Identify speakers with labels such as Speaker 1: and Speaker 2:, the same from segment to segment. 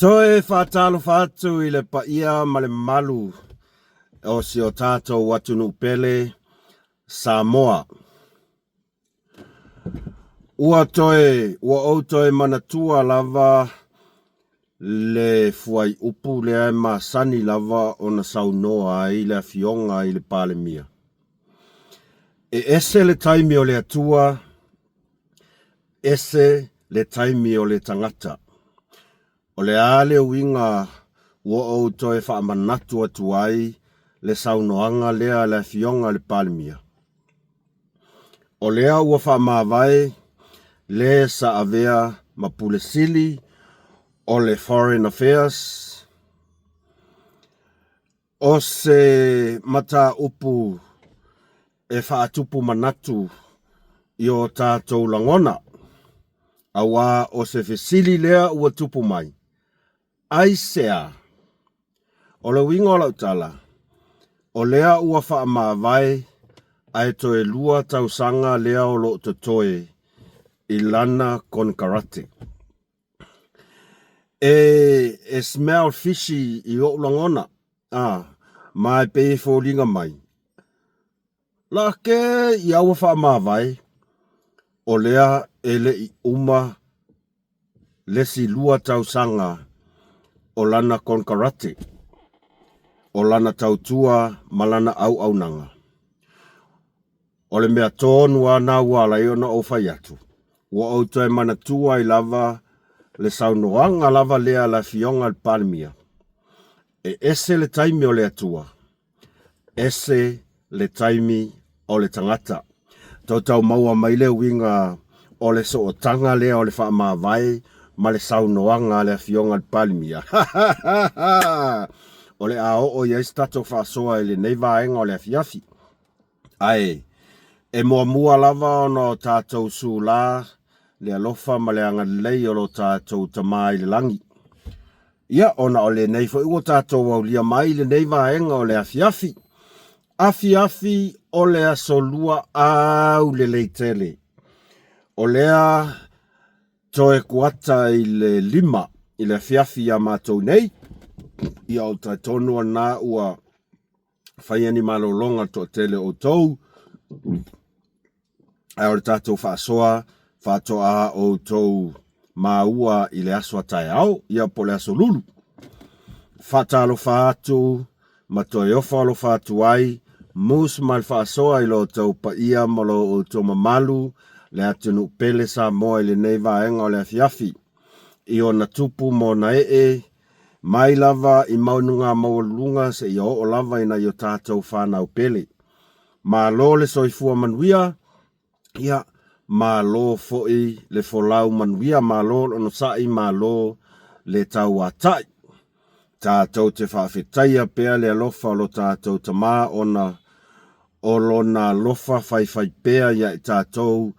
Speaker 1: toe faatalofa atu i le paia ma le mamalu o si o tatou atunuu pele, Samoa. Ua toe, ua ou toe manatua lava le fuaiupu lea e masani lava ona saunoa ai le Afioga i le Palemia. E ese le taimi o le Atua, ese le taimi o le tagata. O le a le uiga ua ou toe faamanatu atu ai le saunoaga lea a le Afioga i le Palemia? O lea ua faamavae le sa avea ma Pule Sili o le Foreign Affairs, O se mataupu e faatupu manatu i o tatou lagona, auā o se fesili lea ua tupu mai, Aisea? O le uiga o lau tala, o lea ua faamavae ae toe lua tausaga lea o lo o totoe i lana konekarate. E, e smell fishy i o'u lagona, a, ma e pei e foliga mai, la ke ia ua faamavae, o lea e le i uma lesi lua tausaga o lana konekarate, o lana tautua ma lana auaunaga. O le mea tonu lava na ua ala ai ona ou fai atu, ua ou toe manatua ai lava le saunoaga lava lea a le Afioga i le Palemia, e ese le taimi o le Atua, ese le taimi o le tagata. Tautau maua mai le uiga o le sootaga lea o le faamavae ma le saunoaga a le Afioga i le Palemia. O le a oo i ai se tatou faasoa i lenei vaega o le afiafi. Ae, e muamua lava ona o tatou sula le alofa ma le agalelei o lo tatou Tama i le lagi. Ia, ona o lenei foi ua tatou aulia mai lenei vaega o le afiafi. Afiafi o le aso lua aulelei tele. O lea toe kuata i le 5 i le afiafi iā matou nei. Ia, o talitonu lena ua faia ni malologa le toatele o outou, ae o le tatou faasoa faatoa outou maua i le aso a taeao, ia po o le aso lulu. Faatalofa atu ma toe ofo alofa atu ai, mus ma le faasoa i lo outou paia ma lo outou mamalu, le atunuu pele Samoa i lenei vaega o le afiafi. I ona tupu ma ona ee, Mai lava i maunuga maualuluga seia oo lava i nai o tatou fanau pele. Malo le soifua manuia, ia, malo foi le folau manuia, malo le onosai, malo le tauatai. Tatou te faafetaia pea le alofa o lo tatou Tama ona o lona alofa faifaipea ia i tatou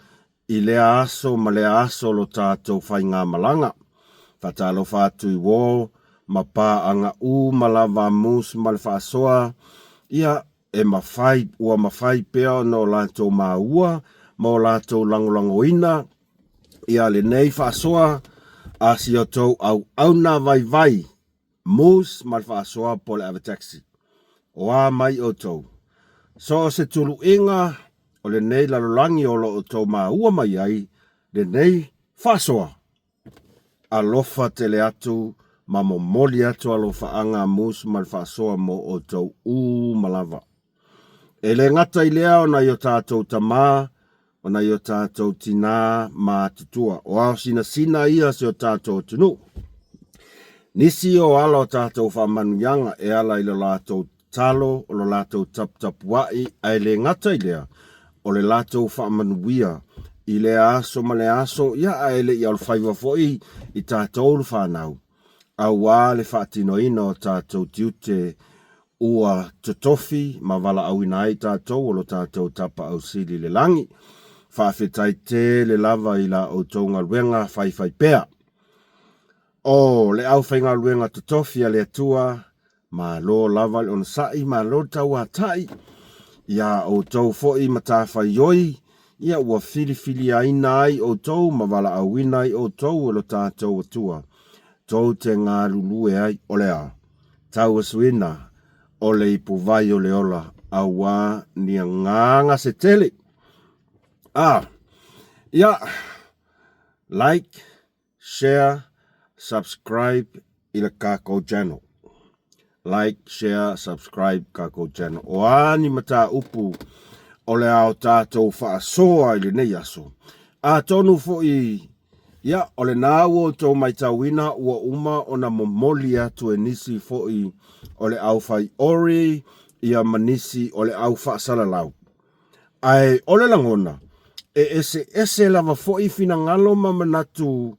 Speaker 1: I lea aso ma lea aso lo tatou faigamalaga. Faatalofa atu i uo ma paaga uma lava a Moose ma le faasoa, ia, e mafai, ua mafai pea ona o latou maua ma o latou lagolagoina ia lenei faasoa a si outou auauna vaivai Moose ma le faasoa po o le ave taxi. O a mai outou? So o se tuluiga o lenei lalolagi o lo o outou maua mai ai lenei faasoa. Alofa tele atu ma momoli atu alofaaga a Moose ma le faasoa mo outou uma lava. E le gata i lea o nai o tatou tama, o nai o tatou tinā matutua. O ao sinasina ia o si o tatou atunuu. Nisi o ala o tatou faamanuiaga e ala i lo latou tatalo, o lo latou taputapuai, ae le gata i lea, o le latou faamanuia i lea aso ma lea aso, ia ae le i alofaiva foi i tatou le fanau, auā le faatinoina o tatou tiute Ua totofi ma valaauina ai tatou o lo tatou Tapaau Sili i le lagi. Faafetai tele lava i la outou galuega faifaipea. O le aufaigaluega totofi a le Atua, malo lava le onosai, malo le tauatai. Iā outou foi matafaioi, ia ua filifiliaina ai outou ma valaauina ai outou e lo tatou Atua. tou te galulue ai, o le a? Tauasuina o le ipuvai o le ola auā ni agaga se tele. A, ia, like, share, subscribe i le kakou channel. Like, share, subscribe kakou channel. O a ni mataupu o le a o tatou faasoa i lenei aso. Atonu foi, ia, o lena ua outou maitauina ua uma ona momoli atu e nisi foi o le aufai ori, ia ma nisi o le au faasalalau. Ae o le lagona, e eseese lava foi finagalo ma manatu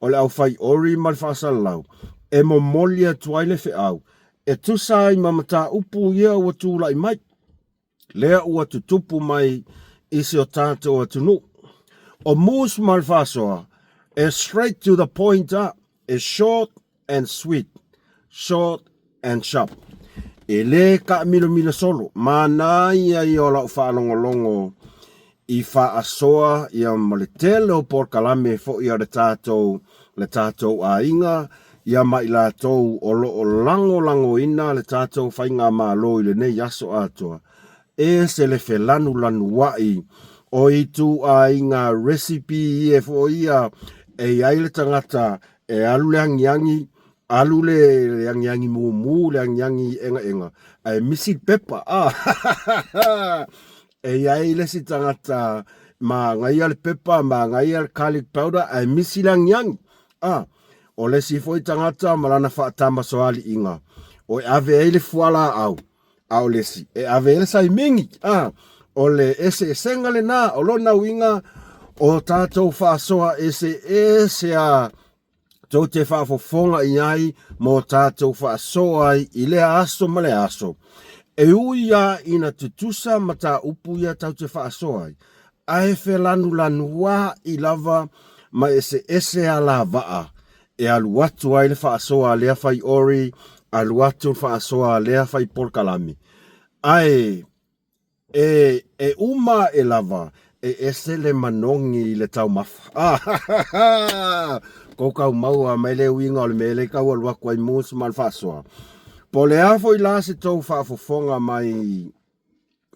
Speaker 1: o le aufai ori ma le faasalalau e momoli atu ai le feau e tusa ai ma mataupu ia ua tulai mai, lea ua tutupu mai i si o tatou atunuu. O Moose ma le Faasoa, e straight to the point a, e short and sweet, short and sharp. E lē taamilomilo solo, manaia ia o lau faalogologo i faasoa ia ma le tele o polokalame foi a le tatou le tatou aiga ia ma i latou o lo o lagolagoina le tatou faigamalo i lenei aso atoa. E ese le felanulanuai o ituaiga recipe ia foi ia e i ai le tagata e alu le agiagi, alu le agiagi mumu, le agiagi egaega, ae misi le pepa. Ah! E i ai le isi tagata manaia le pepa, manaia le garlic powder, ae misi le agiagi. Ah! O le isi foi tagata ma lana faatamasoaliiga, o e ave ai le fualaau, a o le isi e ave ai le saimingi. Ah! O le eseesega lena, o lona uiga o tatou faasoa eseese a tou te faafofoga i ai mo tatou faasoa ai i lea aso ma lea aso. E ui lava ina tutusa mataupu ia tatou te faasoa ai, ae felanulanua'i lava ma eseese alavaa e alu atu ai le faasoa a lea fai ori, alu atu le faasoa a lea fai polokalame. Ae E, e uma aʻe lava, e ese le manogi i le taumafa. Ah, kou kau maua mai le uiga o le mea lea kau alu atu ai Moose ma le faasoa. Po o le a foi la se tou faafofoga mai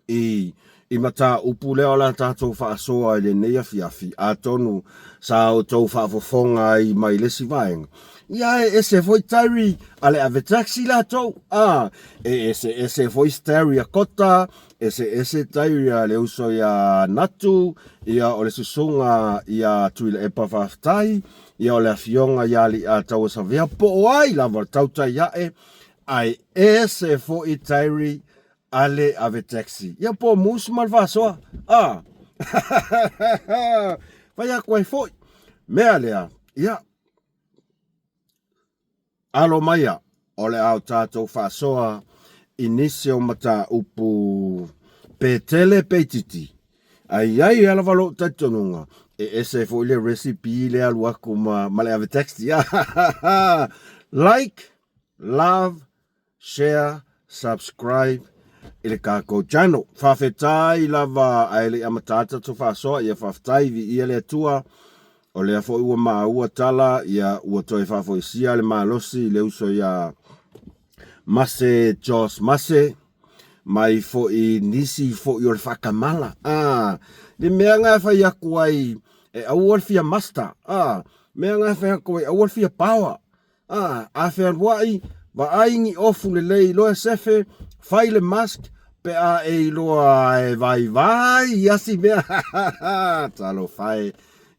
Speaker 1: i i mataupu lea o le a tatou faasoa i lenei afiafi, atonu sa outou faafofoga ai mai le isi vaega. Ia e ese foi tairi a le ave taxi latou. Ah, e eseese foi tairi a Kota, eseese tairi a le uso iā Natu, ia o le susuga iā Tuilaepa Faafetai, ia o le afioga iā Aliiatauasavea, po o ai lava le tautai ae, ae ese foi tairi a le ave taxi. Ia po o Moose ma le Faasoa. Ah! Fai atu ai foi. Mea lea, ia, Alo maia, o le a o tatou faasoa i nisi o mataupu pe tele pe itiiti. Ae i ai lava lou talitonuga, e ese foi le recipe lea alu atu ma, ma le ave taxi. Like, love, share, subscribe i le kakou channel. Faafetai lava ae le i amata atu tatou faasoa, ia faafetai viia le Atua. O lea foi ua maua tala, ia ua toe faafoisia le malosi i le uso ia Mase Jos Mase, mai foi nisi foi o le faatamala. Ah, le mea na e fai atu ai e aua le fia master. Ah, mea na e fai atu ai aua le fia power. A, a fealuai, vaai ni ofu lelei loa sefe, fai le mask, pe a e iloa e vaivai ia si mea. Talofa e,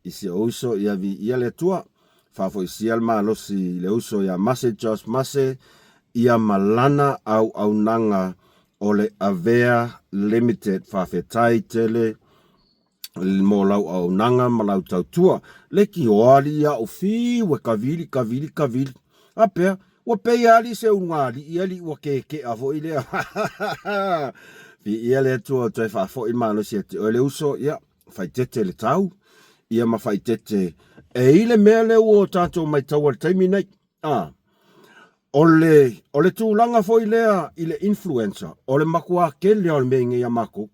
Speaker 1: i si ou uso ia viia le Atua, faafoisia le malosi i le uso ia Mase Josh Mase, ia ma lana auaunaga o le Avea Limited. Faafetai tele mo lau auaunaga ma lau tautua. Le tioali ia o fiu e kavili, kavili, kavili. A pea, ua pei ali se ulugalii ali ua kekea foi lea. Viia le Atua o toe faafoi le malosi ia te oe le uso, ia, faaeteete le tau, ia ma faaeteete e i le mea lea ua o tatou maitaua i le taimi nei. A, o le, o le tulaga foi lea i le influenza, o le matua tele lava o le mea i nei a matou.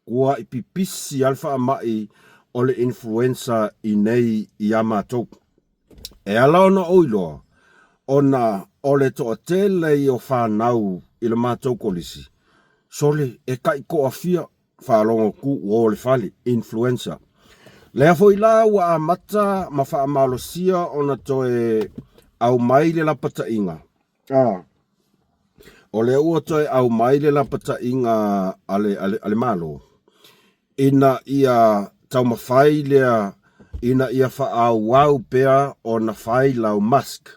Speaker 1: Ua i pipisi lava le faamai o le influenza i nei ia matou. E ala ona ou iloa, Ona o le toatele ia o fanau i le matou kolisi, sole, e tai toafia faalogo tu ua o le fale, influenza. Lea foi la ua amata ma faamalosia ona toe aumai le lapataiga, a, o lea ua toe aumai le lapataiga a le, a le, a le Malo, ina ia taumafai lea ina ia faaauau pea ona fai lau mask.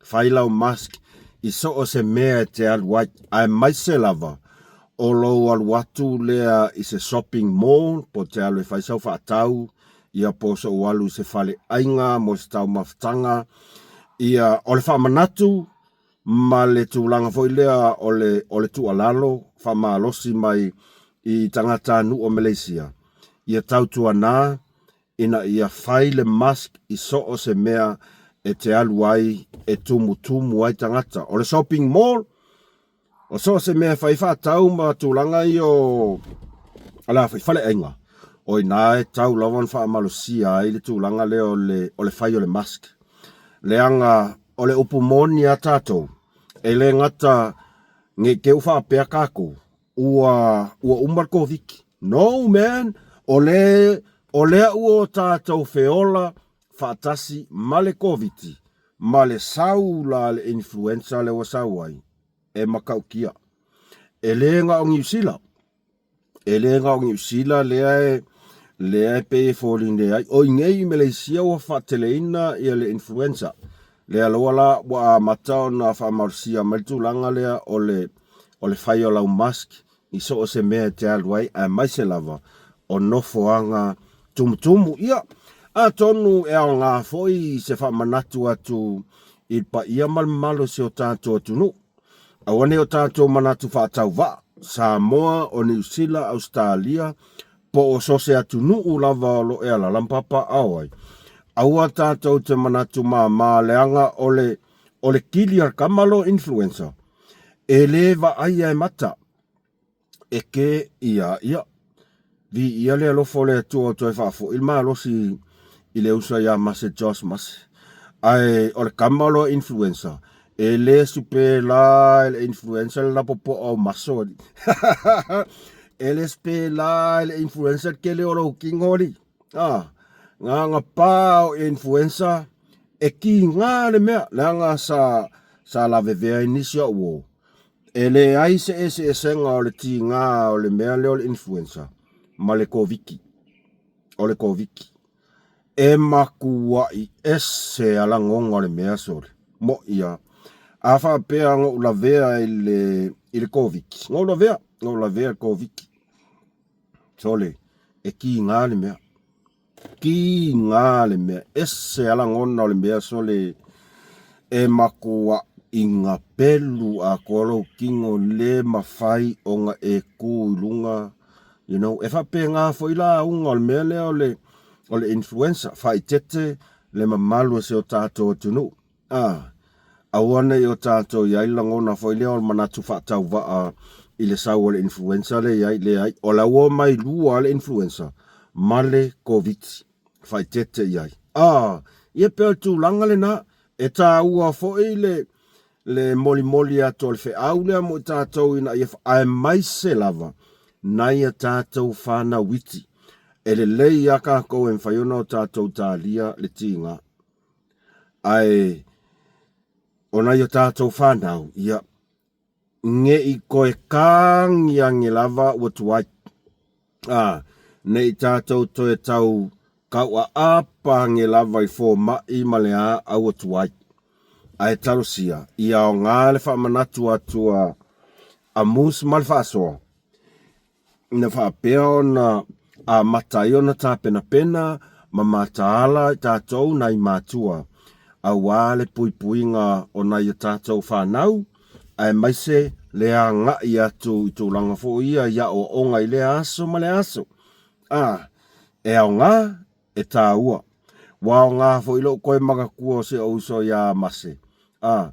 Speaker 1: Fai lau mask i so o se mea e te alu ai, aemaise lava o lou alu atu lea i se shopping mall po o te alu e fai sau faatau, ia po o sou alu i se faleaiga mo se taumafataga. Ia, o le faamanatu ma le tulaga foi lea o le, o le tuualalo faamalosi mai i tagatanuu o Maleisia, ia tautuana ina ia fai le mask i so o se mea e te alu ai e tumutumu ai tagata. O le shopping mall, o so o se mea e fai faatau ma tulaga ia o le a foi faleaiga, o i ina e tau lava ona faamalosia ai le tulaga lea o le, o le fai o le mask. Leaga o le upu moni a tatou, e le gata ne i te i ua faapea tatou, ua, ua uma le Koviti. No man, o le, o lea ua o tatou feola faatasi ma le Koviti, ma le sau la a le influenza lea ua sau ai, e matautia. E le na o Niu Sila, e le na o Niu Sila lea e, lea e pei e foliga ai. O i nei i Maleisia ua faateleina ia le influenza. Lea loa la ua amata ona faamalosia mai le tulaga lea o le, o le fai o lau mask i so o se mea e te alu ai, aemaise lava o nofoaga tumutumu. Ia, atonu e aoga foi se faamanatu atu i le paia ma le mamalu o si o tatou atunuu. Aua ne i o tatou manatu faatauvaa, Samoa, o Niu Sila, Ausetalia, po o so o se atunuu lava o lo o e alaala ma papaaao ai. Aua tatou te manatu māmā leaga o le, o le kili a le tama lea o influenza, e le vaaia e mata, e ke ia ia. Viia le alofa o le Atua ua toe faafoi le malosi i le uso ia Mase Josh Mase. Ae o le tama loa influenza, e le supela e le influenza le lapopoa o maso alii. E le supela e le influenza le tele o lou tino alii. Ah, na pa o influenza e kiga le mea, leaga sa, sa lavevea ai nisi o au uo. E leai se eseesega o le tiga o le mea lea o le influenza ma le Koviti. O le Koviti. E matuai ese a lagona o le mea sole. Mo'i a. A faapea na ou lavea i le, i le Koviti. Na ou lavea, na ou lavea i le Koviti. Sole, e tiga le mea. Tiga le mea, ese a lagona o le mea sole e matuaiga pelu atoa lou tino le mafai ona e tu i luga, you know, e faapena foi lauga o le mea lea o le, o le influenza, faaeteete le mamalu o si o tatou atunuu. A, aua ne i o tatou i ai le lagona foi lea o le manatu faatauvaa i le sau o le influenza lea i ai, leai, o la ua omai lua le influenza ma le Koviti, faaeteete i ai. A, ia pei o le tulaga lena, e taua foi le, le molimoli atu o le feau lea mo i tatou ina ia, aemaise lava nai a tatou fanau iti. E lelei lava tatou e mafai ona o tatou talia le tiga. Ae o nai o tatou fanau, ia, ne i toe kagiagi lava ua tuai. A, ne i tatou toe tau tauaapa ane lava i fomai ma le a a ua tuai. Ae talosia, ia aoga le faamanatu atu a a Moose ma le faasoa, ina faapea ona amata ai ona tapenapena ma mataala i tatou nai matua aua le puipuiga o nai a tatou fanau aemaise le agai atu i tulaga foi ia i aoaoga i lea aso ma lea aso. A, e aoga, e taua. Ua aoga foi lou toe manatua o si ou uso ia Mase. A,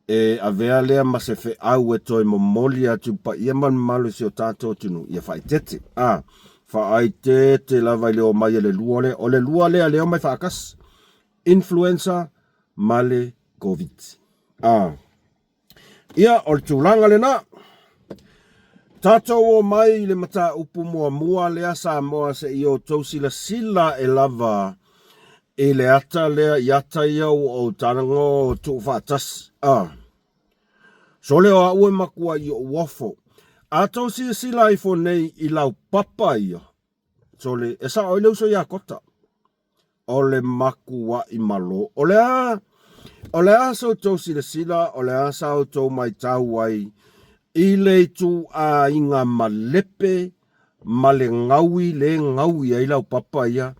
Speaker 1: E avea lea ma se feau e toe momoli atu i paia ma le mamalu o si o tatou atunuu, ia faaeteete. A, faaeteete lava i le omai a le lua lea. O le lua lea lea omai faatasi, influenza ma le Koviti. A. Ia, o le tulaga lena. Tatou o mai i le mataupu muamua lea Samoa se i outou silasila e lava i le ata lea i ata ia ua ou tago tuufaatasi. A. Sole o a'u e makua i o'u ofo. A tou silasila ifo nei i laupapa ia, sole, e sa'o ai le uso iā Kota. O le makua'i malo. O le a, o le a sa outou silasila, o le a sa outou maitau ai i le ituaiga malepe ma le gaui le gaui ai laupapa ia,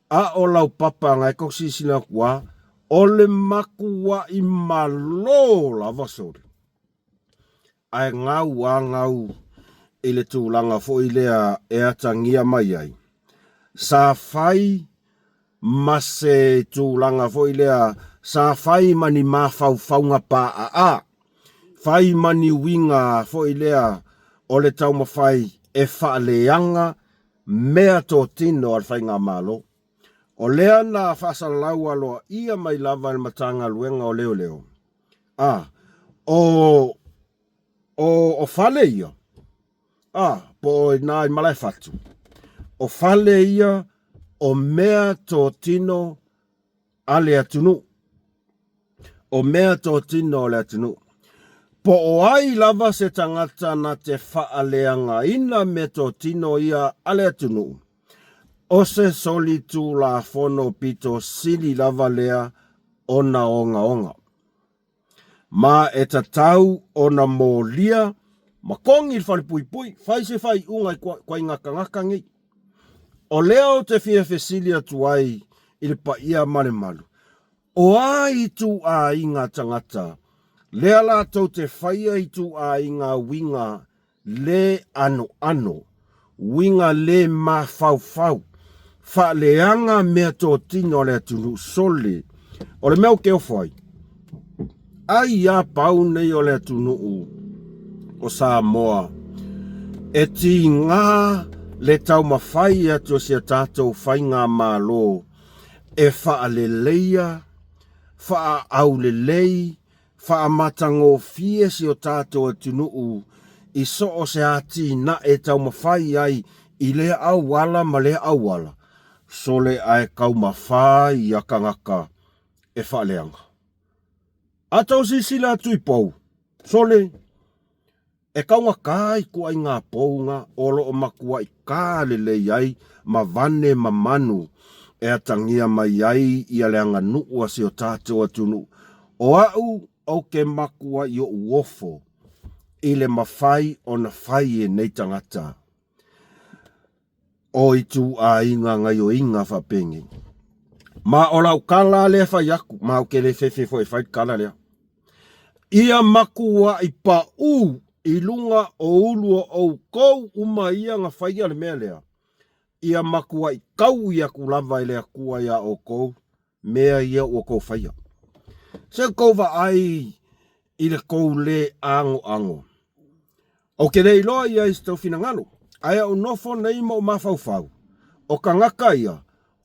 Speaker 1: a o laupapa na e kou silasila atu a, o le makua'i malo lava sole. Ae gau a gau i le tulaga foi lea e atagia mai ai. Sa fai ma se tulaga foi lea, sa fai ma ni mafaufauga paaa, fai ma ni uiga foi lea o le taumafai e faaleaga mea totino a le Faigamalo. O lea na faasalalau aloaia mai lava e le Matagaluega o Leoleo, a, o, o, o fale ia, a, po o ina i Malaefatu, o fale ia o mea totino a le atunuu. O mea totino o le atunuu. Po o ai lava se tagata na te faaleagaina mea totino ia a le atunuu, o se solitulafono pito sili lava lea ona ogaoga. Ma e tatau ona molia ma kogi le falepuipui, fai se faaiuga i koaiga tagata nei. O lea ou te fia fesili atu ai i le paia ma le malu, o a ituaiga tagata lea latou te faia ituaiga uiga le anoano, uiga le mafaufau, faaleaga meatotino a le atunuu sole. O le mea ou te ofo ai, ai a pau nei o le atunuu o Samoa e tiga le taumafai atu o si a tatou faigamalo e faaleleia, faaaulelei, Faamatagofie si o tatou atunuu i so o se atinae e taumafai ai i lea auala ma lea auala, sole ae taumafā ia tagata e faaleaga. A tou silasila atu i pou, sole, E taugata ituaiga pou na o lo o matuai kā lelei ai ma vane ma manu e atagia mai ai ia le aganuu a si o tatou atunuu. O a'u ou te matuai o'u ofo i le mafai ona fai e nei tagata o ituaiga gaioiga faapenei. Ma o lau tala lea e fai atu, ma ou te le fefe foi e fai le tala lea. Ia matuai paʻū i luga o ulu o ʻoukou uma ia na faia le mea lea, ia matuai taui atu lava e le Atua iā ʻoukou mea ia ua tou faia. Se tou vaai i le tou lē agoago. Ou te le iloa ia i se tou finagalo, ae ou nofo nei ma ou mafaufau, o tagata ia,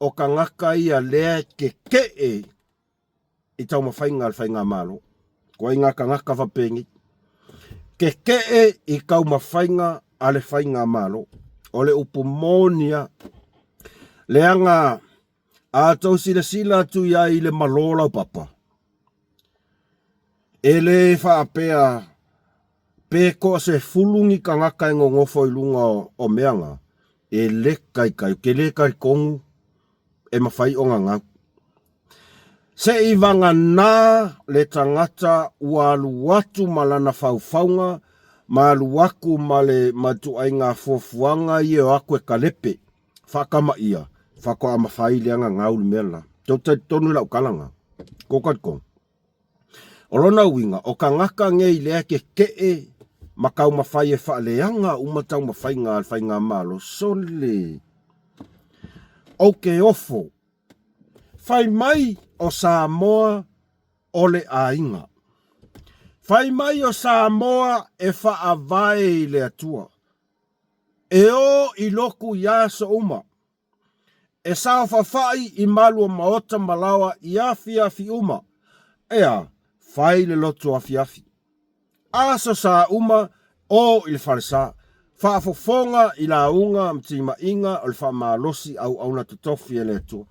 Speaker 1: o tagata ia lea e kekeʻe i taumafaiga a le Faigamalo. Koa i ngā tagata faapēnei. Kekeʻe i taumafaiga a le Faigamalo. O le upu moni a. Leaga a tou silasila atu i ai i le malo laupapa, e le faapea pe toasefulu ni tagata e nonofo i luga o mea na, e le taitai, ou te le talitonu e mafai ona gau. Se i vaganā le tagata ua alu atu ma lana faufauga ma alu atu ma le ma ituaiga fuafuaga ia e o atu e kalepe, faakamaia, faatoa mafai lea ona gau le mea lena. Tou talitonu i lau tala lena? Tou talitonu? O lona uiga, o tagata nei lea e kekeʻe ma taumafai e faaleaga uma taumafaiga a le Faigamalo, sole! Ou te ofo Fai mai o Samoa o le aiga. Fai mai o Samoa e faavae i le Atua. E o i lotu i aso uma. E saofafai i malu o maota ma laoa i afiafi uma. Ea! Fai le loto afiafi. Aso sa uma, o i le falesa. Faafofoga i lauga ma timaiga o le faamalosi auauna totofi e le Atua.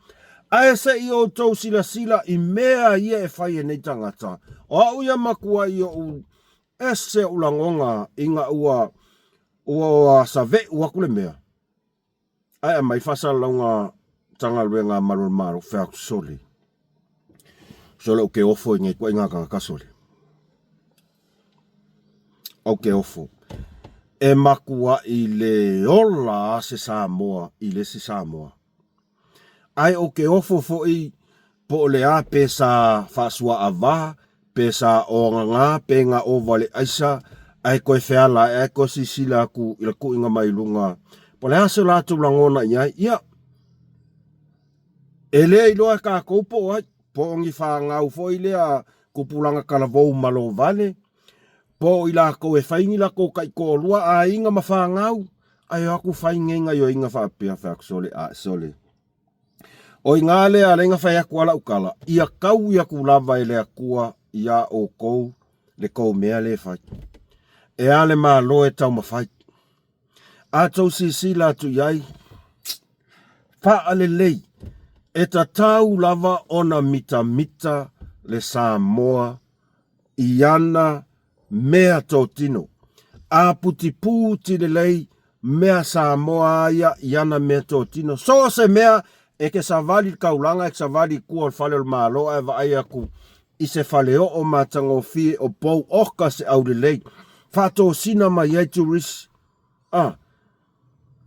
Speaker 1: Ae se i outou silasila i mea ia e fai e nei tagata. O au ia matuai ou ese ou lagona ina ua ua save'u atu le mea. Ae aumai faasalalauga Matagaluega a Malu o le Malo, fai atu, Sole, sole ou te ofo i nei ituaiga tagata sole. Ou te ofo. E matuai le ola a se Samoa i le isi Samoa. Ae ou te ofo foi po o le a pe sa faasuaava, pe sa oagaga, pe na ova le aisa, ae toe feala ae, ae toe silasila atu i le tuuina mai luga, po o le a se latou lagona i ai. Ia, e le iloa e tatou po o ai, po o ni fanau foi lea tupulaga talavou malovale, po o i latou e fai ni latou taitoalua aiga ma fanau, ae o atu fai nei gaioiga faapea, fai atu sole, a sole. O i ina lea alai na fai atu a lau tala, ia taui atu lava e le Atua iā outou le tou mea lea e fai. E a le Malo e taumafai. A tou silasila atu i ai, faalelei, e tatau lava ona mitamita le Samoa i ana mea totino. A putiputi lelei mea Samoa a ia i ana mea totino. So o se mea e te savali i le taulaga, e te savali i tua o le fale o le Malo ae vaai atu i se faleoo matagofie o pou oka se aulelei, faatosina mai ai turisi. A,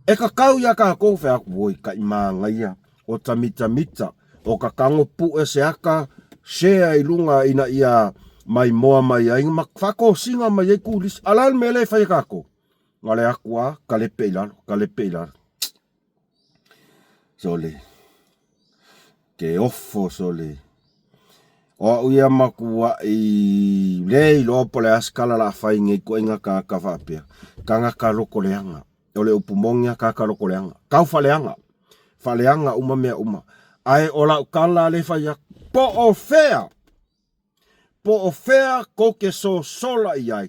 Speaker 1: e kakau iā kākou, fai atu, oi, kaʻi mānaia, o ta mitamita, o ka tago puʻe se aka share i luga ina ia maimoa mai ai ma faatosina mai ai turisi. A o le a le mea lea e fai e kākou? Na o le atu lava, kalepe i lalo, kalepe i lalo. Sole. Ke ofo sole. O au ia matuai le iloa po o le a se tala o le a fai i nei ituaiga tagata faapea. Tagata loko leaga. O le upu moni lava, tagata loko leaga. Tau faaleaga. Faaleaga uma mea uma. Ae o lau tala lea e fai atu, po o fea, po o fea kou te sosola i ai,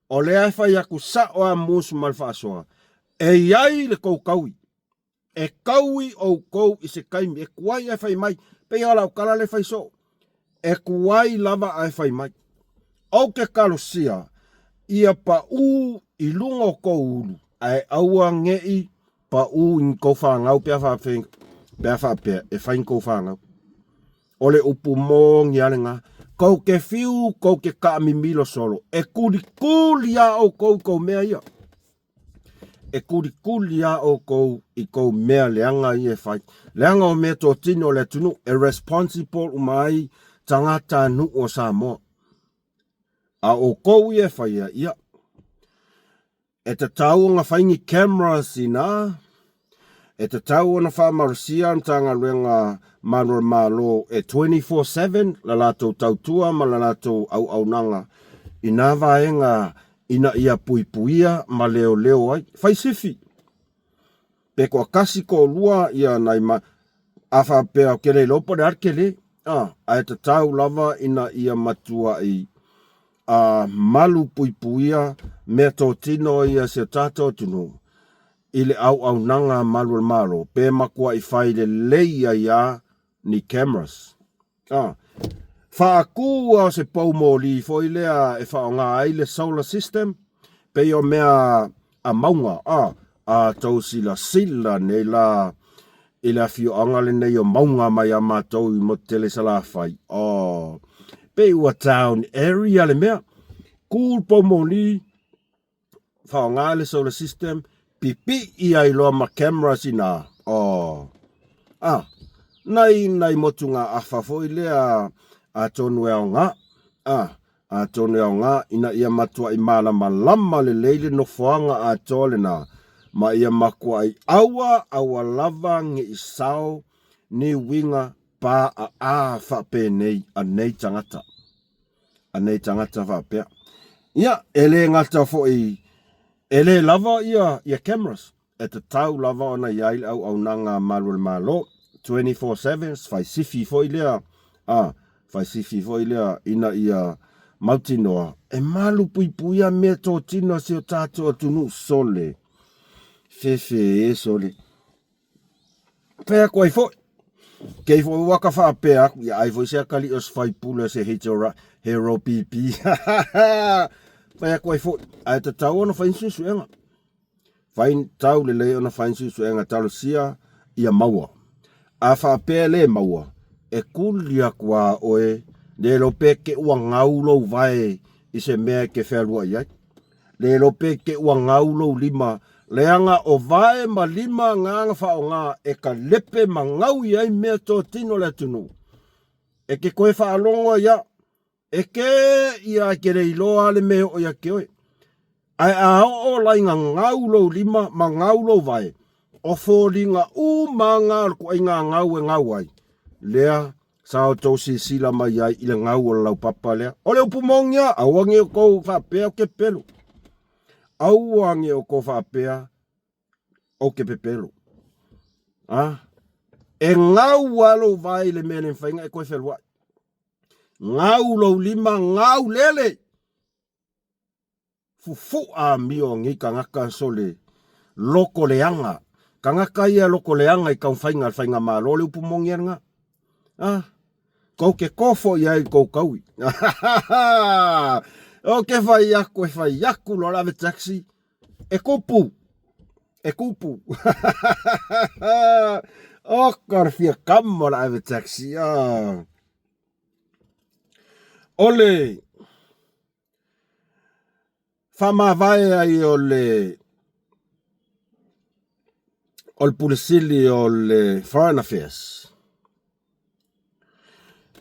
Speaker 1: o lea e fai atu sao lava Mus ma le faasoa, e i ai le tou taui. E taui outou i se taimi e tuai ae fai mai, pei o lau tala lea e fai soo, e tuai lava ae fai mai. Ou te kalosia ia paʻū i luga o kou ulu, ae aua neʻi paʻū i ni kou fanau pe a pe a faapea e fai ni kou fanau. O le upu moni a lena, kou te fiu, kou te kaʻamimilo solo, e kulikuli a ʻoukou i kou mea ia. E kulikuli a ʻoukou i kou mea leaga ia e fai. Leaga o mea totino o le atunuu e responsible uma ai tagata nuu o Samoa. A o ʻoukou ia e faia, ia, e tatau ona fai ni cameras inā, e tatau ona faamalosia le Matagaluega Malu o le Malo e 24/7 la latou tautua ma la latou auaunaga i nā vaega ina ia puipuia ma leoleo ai. Fai sifi, pe toatasi toalua ia nai ma, a faapea ou te le iloa po o le a le tele, a, ae tatau lava ina ia matuai a malu puipuia mea totino ia si o tatou atunuu i le auaunaga a malu o le Malo, pe matuai fai lelei ai a ni cameras. A faatu a o se pou moli foi lea e faaaoga ai le solar system, pei o mea a mauga, a, a tou silasila nei la i le afioaga lenei o mauga mai a matou i Motutele Salafai, oh, pei ua town area le mea. Ku le pou moli, faaaoga le solar system, pipii ai loa ma cameras ina, oh, ah, nai, nai motugaafa foi lea atonu e aoga, ah, atonu e aoga ina ia matuai malamalama lelei le nofoaga atoa lena, ma ia matuai aua, aua lava ne i sao ni uiga paaa faapenei a nei tagata. A nei tagata faapea. Ia, e le gata foi, e le lava ia, ia cameras. E tatau lava ona i ai le auaunaga a malu o le Malo, 24/7, fai sifi foi lea, a, Faisifi foi lea ina ia mautinoa e malu puipuia mea totino a si o tatou atunuu sole. Fefe e sole. Fai atu ai foi. Kei foi ua ka faapea aku, ia ai foi se akalii o se faipule o se HROPP. Fai atu ai foi, ae tatau ona fai ni suesuega. Fai tau lelei ona fai ni suesuega talosia ia maua. A faapea e le maua, e kuli atu a oe, le iloa pe te ua gau lou vae i se mea e te fealuai ai. Le iloa pe te ua gau lou lima, leaga o vae ma lima na na faaaoga e kalepe ma gaui ai mea totino o le atunuu. E te toe faalogo ai a, e ke ia e te le iloa le mea e oo ia te oe. Ae a oo la ina gau lou lima ma gau lou vae, o foliga uma na o le ituaiga gau e gau ai, lea sa outou silasila mai ai i le gau o le laupapa lea. O le upu moni lava, aua ne i outou faapea ou te pepelo. Aua ne i outou faapea ou te pepelo. A? E gau lava lou vae i le mea e le mafai ona e toe fealuai. Gau lou lima, gau lele! Fufu'a amio nei tagata sole loko leaga. Tagata ia loko leaga i taumafaiga a le faigamalo le upu moni a lena. A? Tou te kofo i ai i tou taui. Ou te fai atu e fai atu loa le ave taxi e kupu. E kupu. Oka le fia kama o le ave taxi. Ah. O le Faamavae ai o le o le Pule Sili o le Foreign Affairs.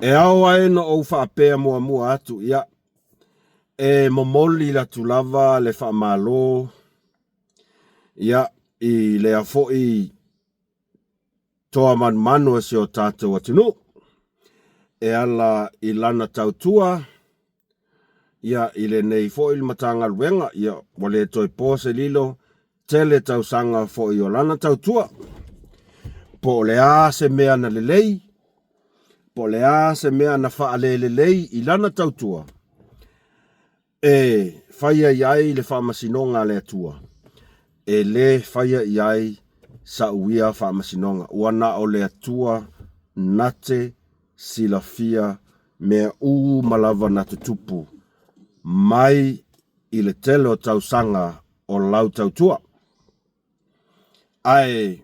Speaker 1: E ao ai ona ou faapea muamua atu, ia, e momoli atu lava le faamalo, ia, i lea foi toa manumanu o si o tatou atunuu e ala i lana tautua ia i lenei foi Matagaluega, ia ua le toe po se lilo, tele tausaga foi o lana tautua. Po o le a se mea na lelei, po o le a se mea na faalelelei i lana tautua, E faia i ai le faamasinoga a le Atua, e le faia i ai sa'u ia faamasinoga, ua na o le Atua na te silafia mea uma lava na tutupu mai i le tele o tausaga o lau tautua. Ae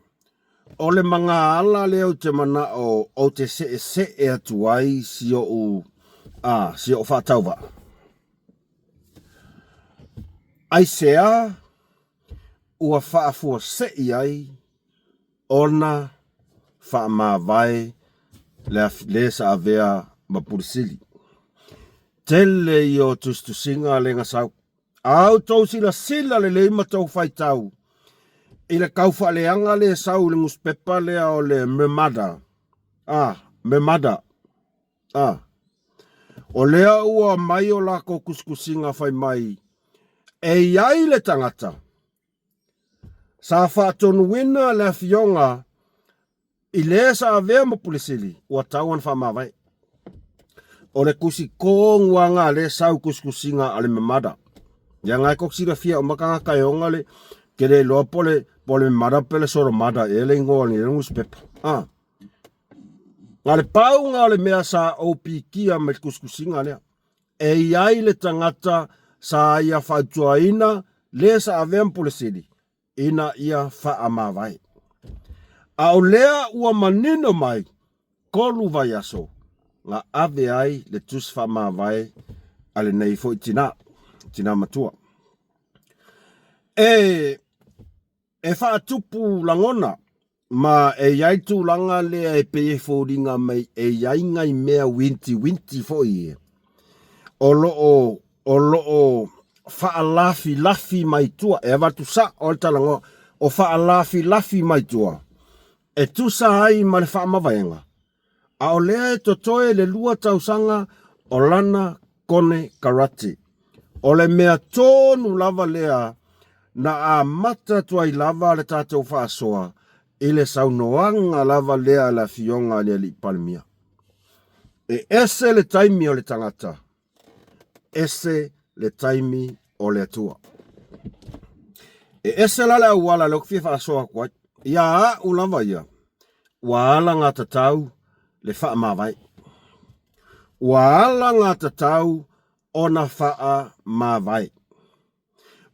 Speaker 1: o le magaala lea ou te manao ou te seesee atu ai si ou, a, si ou faatauvaa. Aisea ua faafuasei ai ona faamavae le, le sa avea ma Pule Sili. Tele ia o tusitusiga le na sau. A outou silasila lelei ma tou faitau i le taufaaleaga lea e sau i le nusipepa lea o le Mermada, a, Mermada, a, o lea ua aumai o latou tusitusiga fai mai, e i ai le tagata sa faatonuina le afioga I le sa avea ma Pule Sili, ua tau ona faamavae. O le tusi tonu lava na lea e sau i tusitusiga a le Memada. Ia na e tou te silafia uma tagata e ona le, ke le iloa po le, po le Memada pe le Solomada ea le igoa o lenei nusipepa. Ah. Na le pau na o le mea sa ou pikia mai le tusitusiga lea. E i ai le tagata sa ia fautuaina le sa avea ma Pule Sili, ina ia faamavae. A o lea ua manino mai, kolu vaiaso na ave ai le tusi faamavae a lenei foi tina, tina matua. E, e faatupu lagona Ma e i ai tulaga lea e pei e foliga mai e i ai nai mea uintiuinti foi ia, o lo o, o lo o fa'alafilafi mai tua, e avatu sa'o le talanoa, o fa'alafilafi mai tua, e tusa ai ma le fa'amavaega, A o lea e totoe le lua tausaga o lana kone karate. O le mea tonu lava lea na amata atu ai lava le tatou faasoa i le saunoaga lava lea a le Afioga i le Alii Palemia. E ese le taimi o le tagata, ese le taimi o le Atua. E ese la le auala lea ou te fia faasoa atu ai. Ia a'u lava ia, ua alagatatau le faamavae. Ua alagatatau ona faamavae.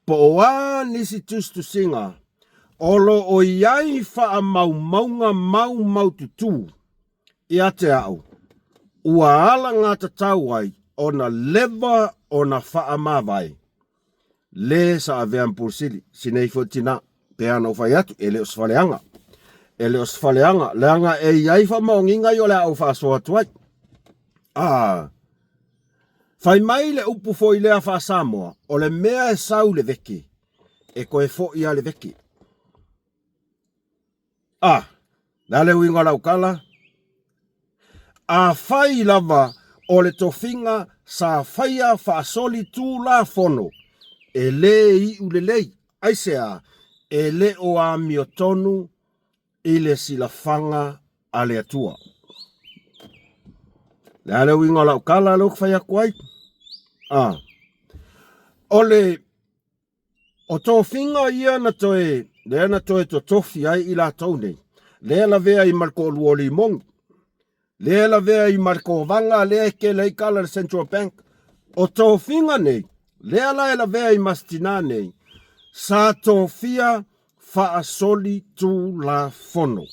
Speaker 1: Po o a nisi tusitusiga o lo o i ai faamaumauga maumaututu ia te au, ua alagatatau ai ona leva ona faamavae le sa avea ma Pule Sili, si nei foi tina, pei ona ou fai atu, e le o se faleaga. E le o se faleaga, leaga e i ai faamaoniga ia o le a ou faasoa atu ai. A fai mai le upu foi lea faa-Samoa, o le mea e sau i le veke, e toe foi lava i le veke. A, le a le uiga o lau tala? Afai lava o le tofiga sa faia faasolitulafono, e le iu lelei, aisea? E le o amiotonu i le silafaga a le Atua. Le a le uiga o lau tala lea ou te fai atu ai? A, o le O tofiga ia na toe, lea na toe totofi ai i latou nei, lea lavea ai ma le toalua o Limoni, lea lavea ai ma le tovaga lea e tele ai tala i le Central Bank. O tofiga nei, lea la e lavea ai ma si tina nei, sa tofia faasolitulafono.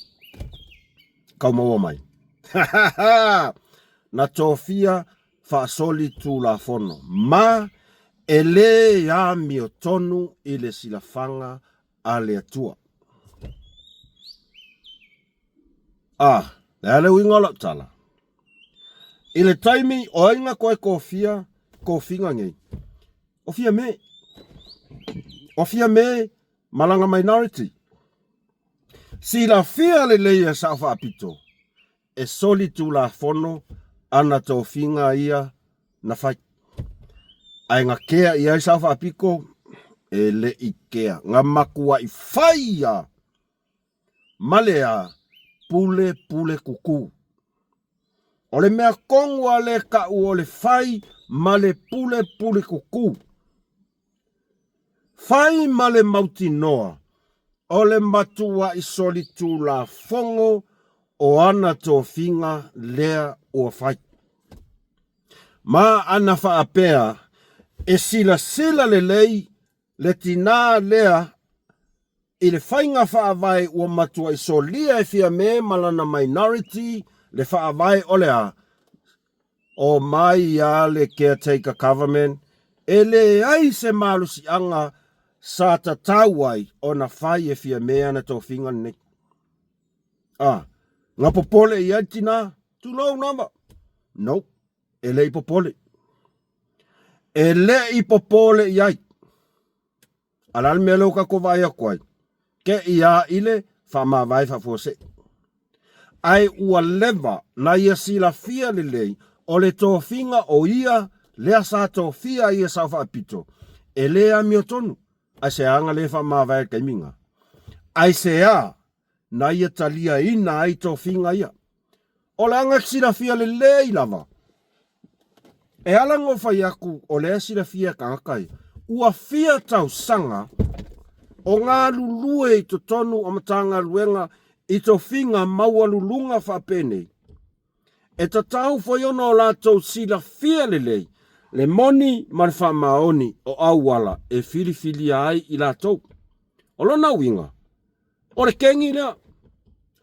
Speaker 1: Kau maua mai. Na tofia faasolitulafono ma e lē amiotonu i le silafaga a le Atua. A, le a le uiga o lau tala? I le taimi o ai na toe tofia tofiga nei? O Fiame. O Fiame ma lana minority. Silafia lelei e Sao Faapito e solitulafono ana tofiga ia na fai. Ae na kea i ai Sao Faapito? E le i kea. Na matuai fai ia ma le a pule pule kuku. O le mea tonu a le ka'u o le fai ma le pule pule kuku. Fai ma le mautinoa o le matuaʻi solitulafono o ana tofiga lea ua fai. Ma ana faapea e silasila lelei le tinā lea i le faiga faavae ua matuaʻi solia e Fiame ma lana minority le faavae o le a O mai a le caretaker government, e leai se malosiaga sa tatau ai ona fai e Fiame ana tofiga lenei. A, na popole i ai le tina? Tulou lava. Nope, e le i popole. E le i popole i ai. A o le a le mea lea ua tatou vaai atu ai? Te i a i le faamavae faafuasei. Ae ua leva na ia silafia lelei o le tofiga o ia lea sa tofia ai e Sao Faapito, e le amiotonu, aisea na le faamavae i le taimi na? Aisea na ia taliaina ai tofiga ia? O le aga silafia lelei lava. E ala ona fai atu o lea e silafia e tagata ia, ua fia tausaga o galulue i totonu o Matagaluega i tofiga maualuluga faapenei. E tatau foi ona o latou silafia lelei le moni ma le faamaoni o auala e filifilia ai i latou. O lona uiga, O le kegi lea.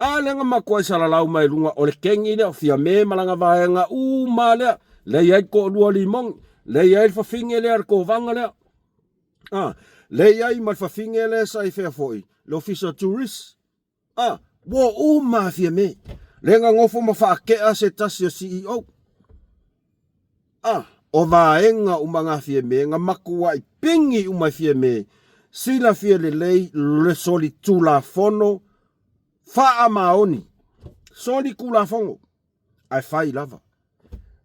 Speaker 1: A lea na matuai salalau mai luga, o le kegi lea o Fiame ma lana vaega uma lea. Lea i ai le toalua limoni, lea i ai le fafine lea le tovaga lea. A, lea i ai ma le fafine lea sa i fea foi, le ofisa o tourist. A, ua uma a Fiame. Lea na nofo ma faatea se tasi o CEO. A, o vaega uma na Fiame, na matuai pigi uma e Fiame, silafia lelei le solitulafono faamaoni. Solitulafono, ae fai lava.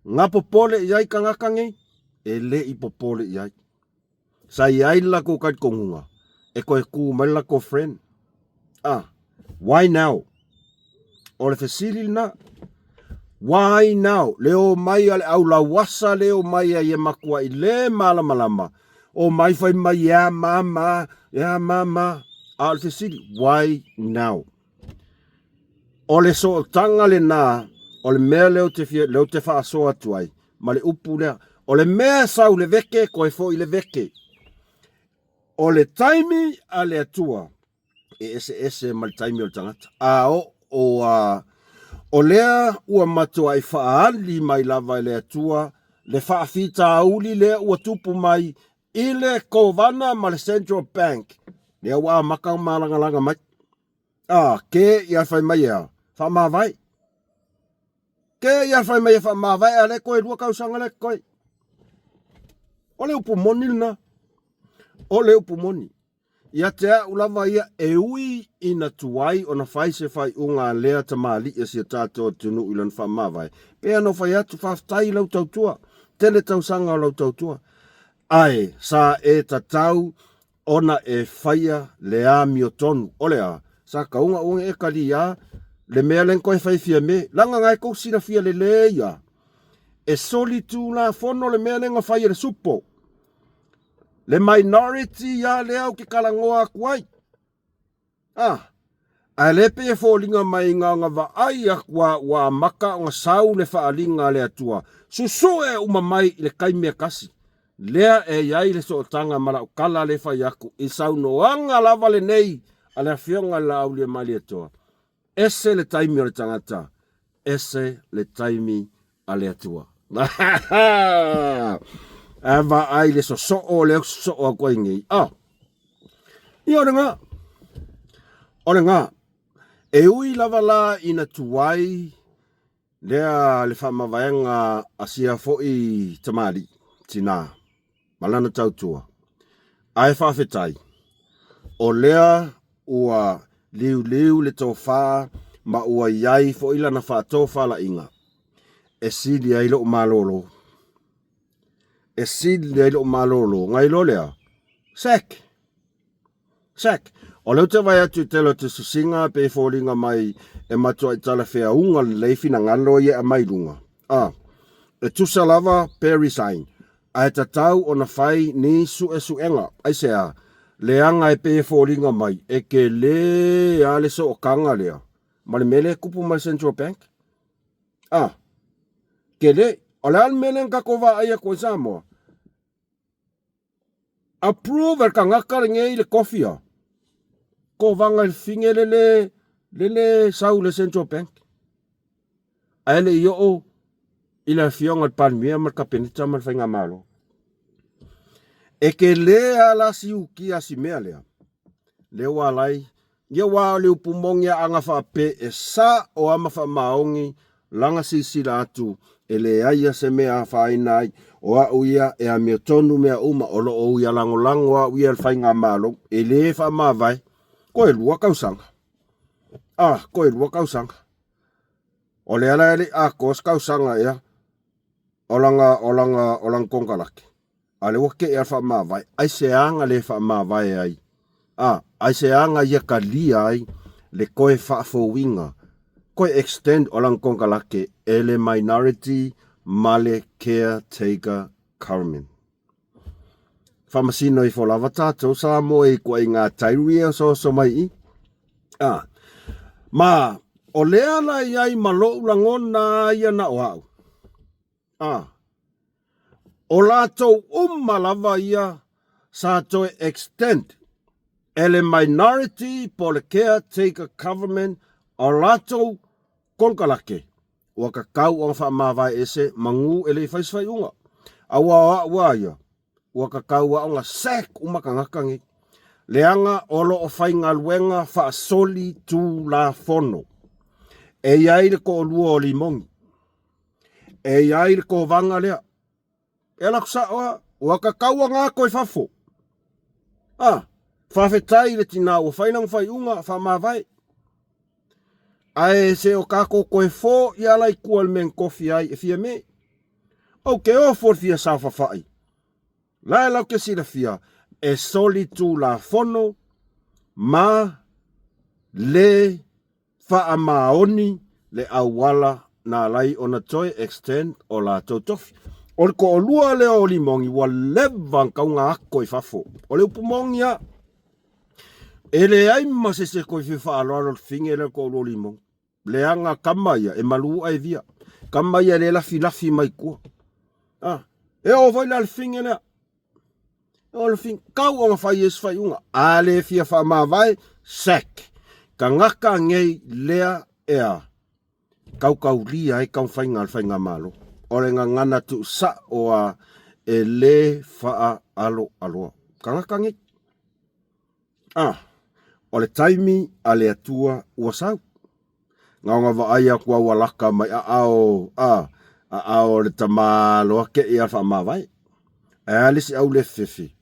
Speaker 1: Na popole i ai tagata nei? E le i popole i ai. Sa i ai le latou talitonuga e toe tu mai le latou friend. Ah, why now? O le fesili lena. Why now? Le o mai a le au lauasa le o mai ai e makuaʻi le malamalama. O mai fai mai e a ma, e a ma. A o le fesili, why now? O le sootaga lena o le mea lea ou te fia, lea ou te faasoa atu ai ma le upu lea. O le mea e sau le veke, koe foi le veke. O le taimi a le Atua e eseese ma le taimi o le tagata. A o, o, a, o lea ua matuai faaali mai lava e le Atua le faafitauli lea ua tupu mai i le Kovana ma le Central Bank, lea ua amata ona malagalaga mai. A, ke ia fai mai ea, faamavae. Ke ia fai mai e faamavae, a le koe lua tausaga le koe. O le upu moni lena. O le upu moni. Ia te a'u lava ia e ui ina tuai ona fai se faaiuga a lea tamalii a si a tatou atunuu i lona faamavae, pei ona fai atu, faafetai i lau tautua, tele tausaga o lau tautua, ae sa e tatau ona e faia le amiotonu. O le a? Sa kauga uga e kaliā le mea lea na toe fai Fiame, leaga na e tou silafia lelei a e solitulafono le mea lea na fai e le supo. Le minority a lea ou te talanoa atu ai. Ah, ae le pei e foliga mai na ona vaai atu a ua amata ona sau le faaaliga a le Atua, susue uma mai i le taimi e tasi. Lea e i ai le sootaga ma lau tala le fai atu i saunoaga lava lenei a le Afioga i le Laauliamalietoa. Ese le taimi o le tagata, ese le taimi a le Atua. A vaai le sosoo lea ou sosoo atu ai nei. Ah, ia o le gā. O le gā. E ui lava la ina tuai lea le faamavaega a sia foi tamalii, tinā, ma lana tautua. Ae faafetai, o lea ua liuliu le tofa ma ua i ai foi lana faatofalaiga e sili ai lou malolo. E sili ai lou malolo, nai lo lea, sek! Sek! O lea ou te vaai atu i tele o tusitusiga pei e foliga mai e matuai talafeauga lelei finagalo ia e aumai i luga. A. E tusa lava pe resign, ae tatau ona fai ni suesuega. Aisea? Leaga e pei e foliga mai e tele a le sootaga lea ma le mea lea e tupu ma le Central Bank. A. Tele. O le a le mea lea na tatou vaai atu ai Samoa? Approve e le tagata lenei le kofi a kovaga i le fine le le le le sau le Central Bank. Ae le i oo i le afioga i le Palemia ma le Kapeneta ma le Faigamalo. E tele a la siukia si mea lea. Lea ua ala ai Ia aua o le upu moni a aga faape e sa o ama faamaoni lana silasila atu e leai a se mea afaina ai o a'u ia e amiotonu mea uma o lo o ui lagolago a'u ia i le faigamalo e le faamavae koe lua tausaga a koe lua tausaga o lea la e le i atoa se tausaga ea o lana o lana o lana konekarate. A lea ua kee a faamavae, aisea na le faamavae ai? A, aisea na ia talia ai le toe faafouina, toe extend o lana konekarate e le minority ma le caretaker government? Faamasino ifo lava tatou Samoa i ituaiga tairi e osooso mai i i. A, ma o lea la i ai ma lou lagona ia na o au. A. O latou uma lava ia sa toe extend e le minority po o le caretaker government o latou konekarate ua tatau ona faamavae ese manu e le i fai se faaiuga. Aua o a'u a ia, ua tatau a ona sack uma tagata nei, leaga o lo o faigaluega faasoli tulafono. E i ai le toalua o Limoni. E i ai le kovaga lea. E ala atu sao a, ua tatau ona ato i fafo. A, faafetai i le tinā ua fai lana faaiuga, faamavae. Ae se o tatou toe fo i ala i tua i le mea na tofi ai e Fiame. Ou te ofo i le fia saofafai. La e lau te silafia, e soli tulafono ma le faamaoni le auala na ala ai ona toe extend o latou tofi. O le toalua lea o Limogi ua leva ona tau ako i fafo. O le upu moni lava, e leai ma se isi e toe fia faaaloalo i le fine lea o le toalua o Limogi. Leaga tama ia e malu ae via. Tama ia e le lafilafi mai tua. Ah, e oo foi la le fine lea. O le fine, kau ona fai e se faaiuga. A le fia faamavae, sack. Tagata nei lea ea kaukaulia ai taumafaiga a le faigamalo. O le gagana tuusao a e le faaaloaloa. Tagata nei. Ah, o le taimi a le Atua ua sau. Na ona vaai atu a ua laka mai aao, a, aao o le tamaloa kei a le faamavae. Ae a le isi au le fefe.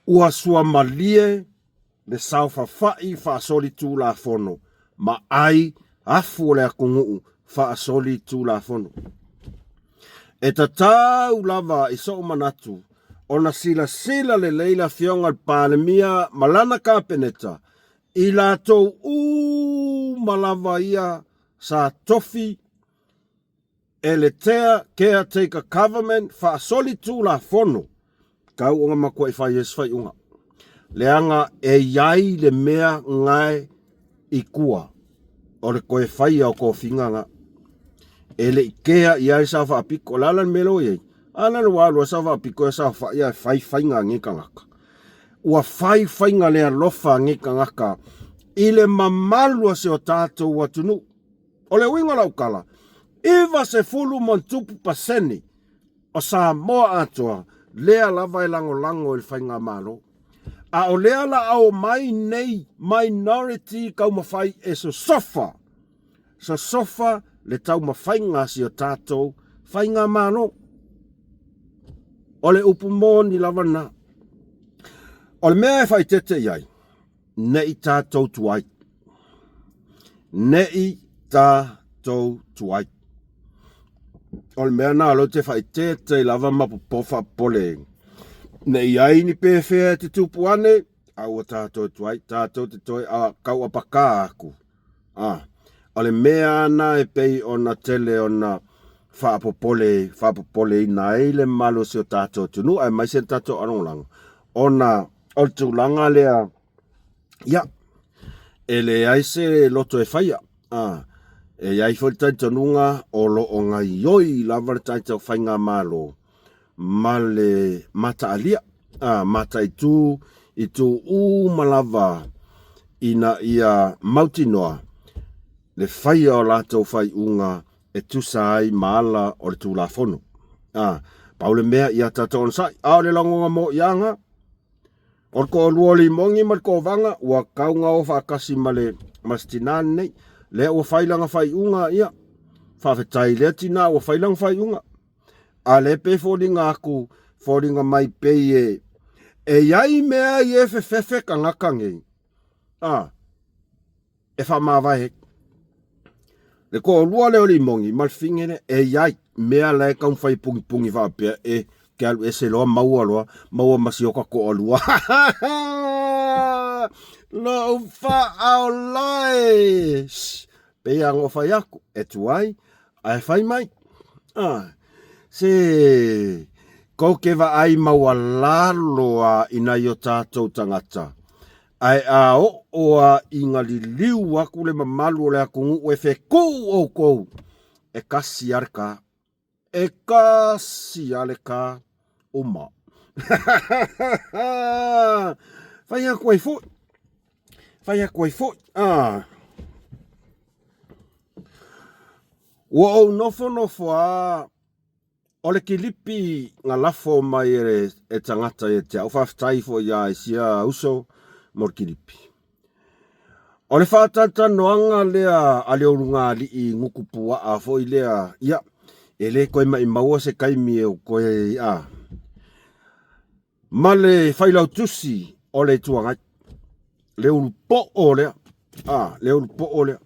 Speaker 1: Ua suamalie le saofafai faasolitulafono ma ai afu o le atunuu faasolitulafono. E tatau lava i sou manatu ona silasila lelei le Afioga i le Palemia ma lana Kapeneta i latou uma lava ia sa tofi e le Caretaker Government faasolitulafono tau ona matuai fai ai se faaiuga. Leaga e i ai le mea gae i tua o le toe faia o tofiga na. E le i kea i ai le sao faapito. O le a la le mea lea ua i ai? A la le ua alu ai sao faapito e saofai ae fai faiga a nei tagata. Ua fai faiga le alofa a nei tagata i le mamalu o si o tatou atunuu. O le uiga o lau tala, 90+% o Samoa atoa lea lava e lagolago i le faigamalo. A o lea la a omai nei minority taumafai e sosofa, sosofa le taumafaiga a si o tatou faigamalo. O le upu moni lava lena. O le mea e faaeteete i ai, ne i tatou tuai. Ne i tatou tuai. O le mea lena o lea ou te faaeteete ai lava ma popo faapopole ne i ai ni pefea e tutupu ane, a ua tatou tuai, tatou te toe tauapakā aku. A, o le mea lena e pei ona tele ona faapopole, faapopoleina ai le mamalu o si o tatou atunuu aemaise le tatou alagolago, ona o le tulaga lea, ia, e leai se loto e faia. A, e i ai foi le talitonuga o lo o gaioi lava le tatou faigamalo ma le mataalia, a, mataitu i itu uma lava ina ia mautinoa le faia o latou faaiuga e tusa ai ma ala o le Tulafono. A, pau le mea ia tatou onosai, a o le lagona moiaga, O le toalua o Limogi ma le Tovaga ua tau na o faatasi ma le ma se tinā lenei. Lea ua fai lana faaiuga, ia, faafetai i lea tinā ua fai lana faaiuga. A lea pei e foliga atu, foliga mai pei e, e i ai mea ia e fefefe tagata nei, a, e faamavae ai. Le toalua lea o Limogi ma le fine lea, e i ai mea la e taumafai e pugipugī faapea e ke alu ese loa maua loa, maua ma si oka toalua. Lou faaola e! Pei lava ona ou fai atu, e tuai ae fai mai. Ah, se kou ke vaai maualalo a i nai o tatou tagata, Ae a oo a ina liliu aku le mamalu o le atunuu e fetuu outou, e kasi a le ka. E kasi a le ka uma. Fai atu ai foi. Fai atu ai foi. Ah. Ua ou nofonofo a O le kilipi na lafo mai e tagata ia te au, faafetai foi ia i sia uso mo le kilipi. O le faatalatalanoaga lea a le ulugalii gutupuaa foi lea, ia, e le toe maimaua se taimi e toe, a, ma le failautusi o le Itu Agai, le ulupoo lea, a, le ulupoo lea.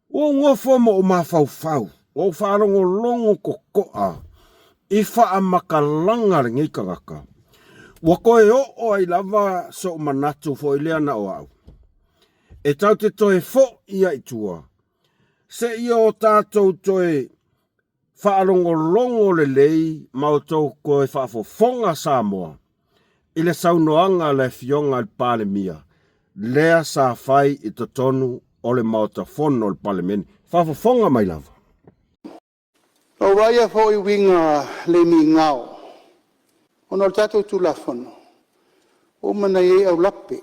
Speaker 1: Ua ou nofo ma ou mafaufau, ua ou faalogologo totoa i faamatalaga a lenei tagata. Ua toe oo ai lava sou manatu foi lea na o au, e tatou te toe foi ai i tua. Seia o tatou toe faalogologo lelei ma outou toe faafofoga Samoa i le saunoaga a le Afioga i le Palemia lea sa fai i totonu o le Maota Fono o le Palemene. Faafofoga mai lava.
Speaker 2: Na ou vaaia foi uiga le migao ona o le tatou Tulafono ua uma ona i ai aulape.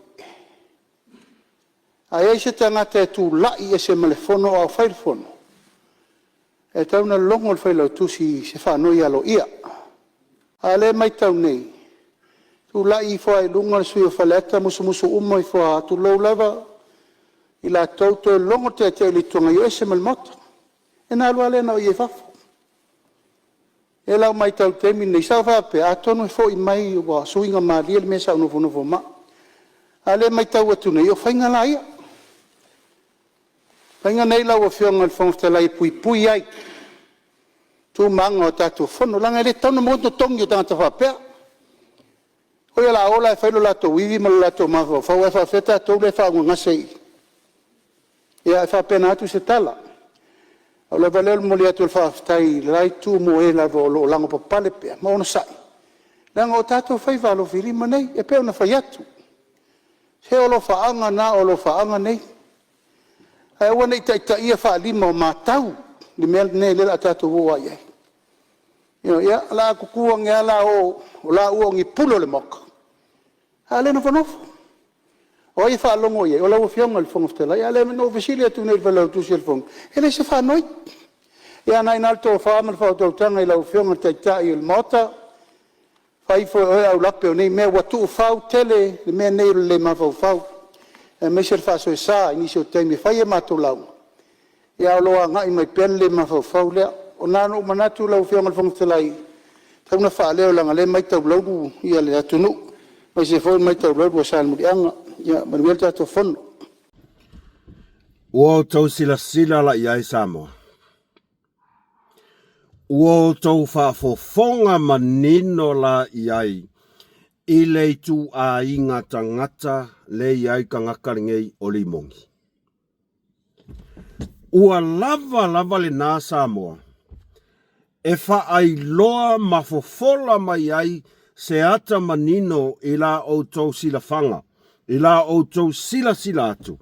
Speaker 2: A i ai se tagata e tulai ese ma le fono a o fai le fono, e tatau ona logo le Failautusi i se faanoi aloaia. A o lea e matau nei, tulai ifo lava i luga le sui usufono o Faleata musumusu uma ifo lava, tulou lava i latou, toe logo le Taitai o le Itu Agai e o ese ma le Maota. Ia ona alu lava lea na o ia i fafo. O lea la ua matau i le taimi lenei, sa ou faapea atonu e foi mai ua suiga malie le mea sa ou nofonofo ma au. A o lea e matau atu nei, o faiga la ia. O faiga nei lau Afioga i le Fofoga Fetalai e puipui ai tu ma aga o le tatou Fono, leaga e le tatau ona maua ni totogi o tagata faapea. O le a o la e fai lo latou ivi ma le latou mafaufau ae faapefea tatou lea e faaaaogagase i i. Ia e faapena atu se tala. Pau lava lea o le momoli atu o le faafetai i le la itu mo e lava o lo o lavapapale pea ma onosai, leaga o tatou faiva alofilima nei. E pei ona fai atu, se o alofaaga na o alofaaga nei, ae aua ne i taitaia faalima o matau le mea lenei o le a tatou o lava i ai. Ioe. Ia o le a tutu ane lava la o o laua o ni pule o le Maota, a o lea e nofonofo. O ai e faalogo i ai? O lau Afioga i le Fofoga Fetalai. A o lea na ou fesili atu nei i le Failautusi o le Fono, e leai se faanoi. Ia o lena e i ina le tofa ma le faautautaga i lau Afioga i le Taitai o le Maota, fai ifo e oe aulape o nei mea, ua tuufau tele le mea lenei o le le mafaufau aemaise le faasoesa i nisi o taimi e fai a matou lauga, ae o lo o agai mai pea le le mafaufau lea. Na ona ou manatu lau Afioga i le Fofoga Fetalai, e tatau ona faaleo leaga o lea e matau laulu le atunuu, aemaise foi o le matau laulu a Salemuliaga. Ia manuia le tatou Fono.
Speaker 1: Ua outou silasila la i ai Samoa? Ua outou faafofoga manino la i ai i le ituaiga tagata le i ai tagata lenei o Limogi? Ua lava lava lena Samoa e faailoa ma fofola mai ai se ata manino i la outou silafaga, i la outou silasila atu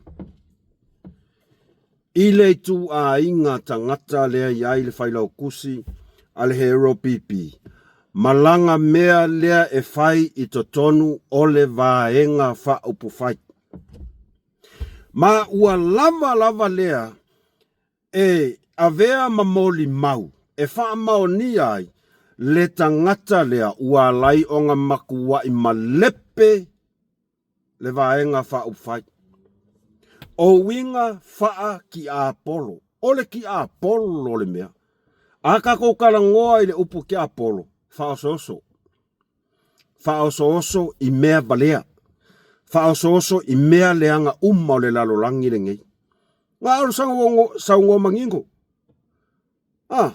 Speaker 1: i le ituaiga tagata lea i ai le Failautusi a le Hero PP ma lana mea lea e fai i totonu o le Vaega Faaupufai. Ma ua lava lava lea e avea ma molimau e faamaonia ai le tagata lea ua alai ona matuai malepe le Vaega Faaupufai. O uiga faa-tiapolo. O le tiapolo le mea. A tatou talanoa i le upu tiapolo, faaosooso. Faaosooso i mea valea. Faaosooso i mea leaga uma o le lalolagi lenei. Na o le saunoa manino. Ah,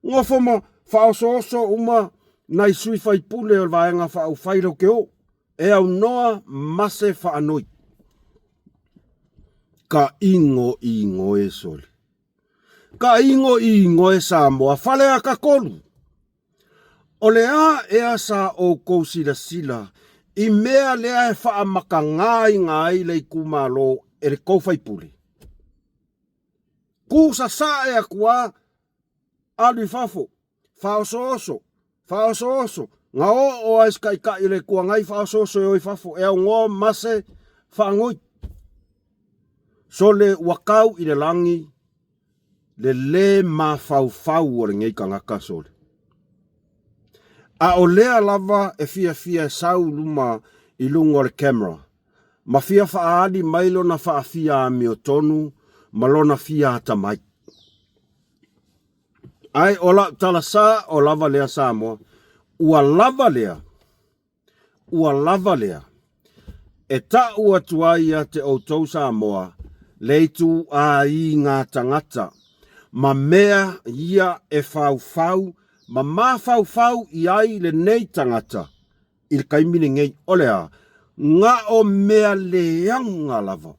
Speaker 1: nofo ma faaosooso uma nai sui faipule o le Vaega Faaupufai latou te o e aunoa ma se faanoi. Ka igoigo e sole. Ka igoigo e Samoa, Faleata 3. O le a ea sa outou silasila i mea lea e faamatagaina ai le itumalo e le tou faipule? Ku sasae atu a, alu i fafo, faaosooso, faaosooso, na oo ai se taitai o le Itu Agai faaosooso e o i fafo e aunoa ma se faanoi. Sole ua tau i le lagi le lē mafaufau o lenei tagata sole. A o lea lava e fiafia e sau luma i luga o le camera ma fia faaali mai lona faafia amiotonu ma lona fia atamai. Ae o lau tala sa o lava lea Samoa, ua lava lea, ua lava lea e ta'u atu ai ia te outou Samoa le ituaiga tagata ma mea ia e faufau ma mafaufau i ai lenei tagata i le taimi lenei, o le a? Na o mea leaga lava.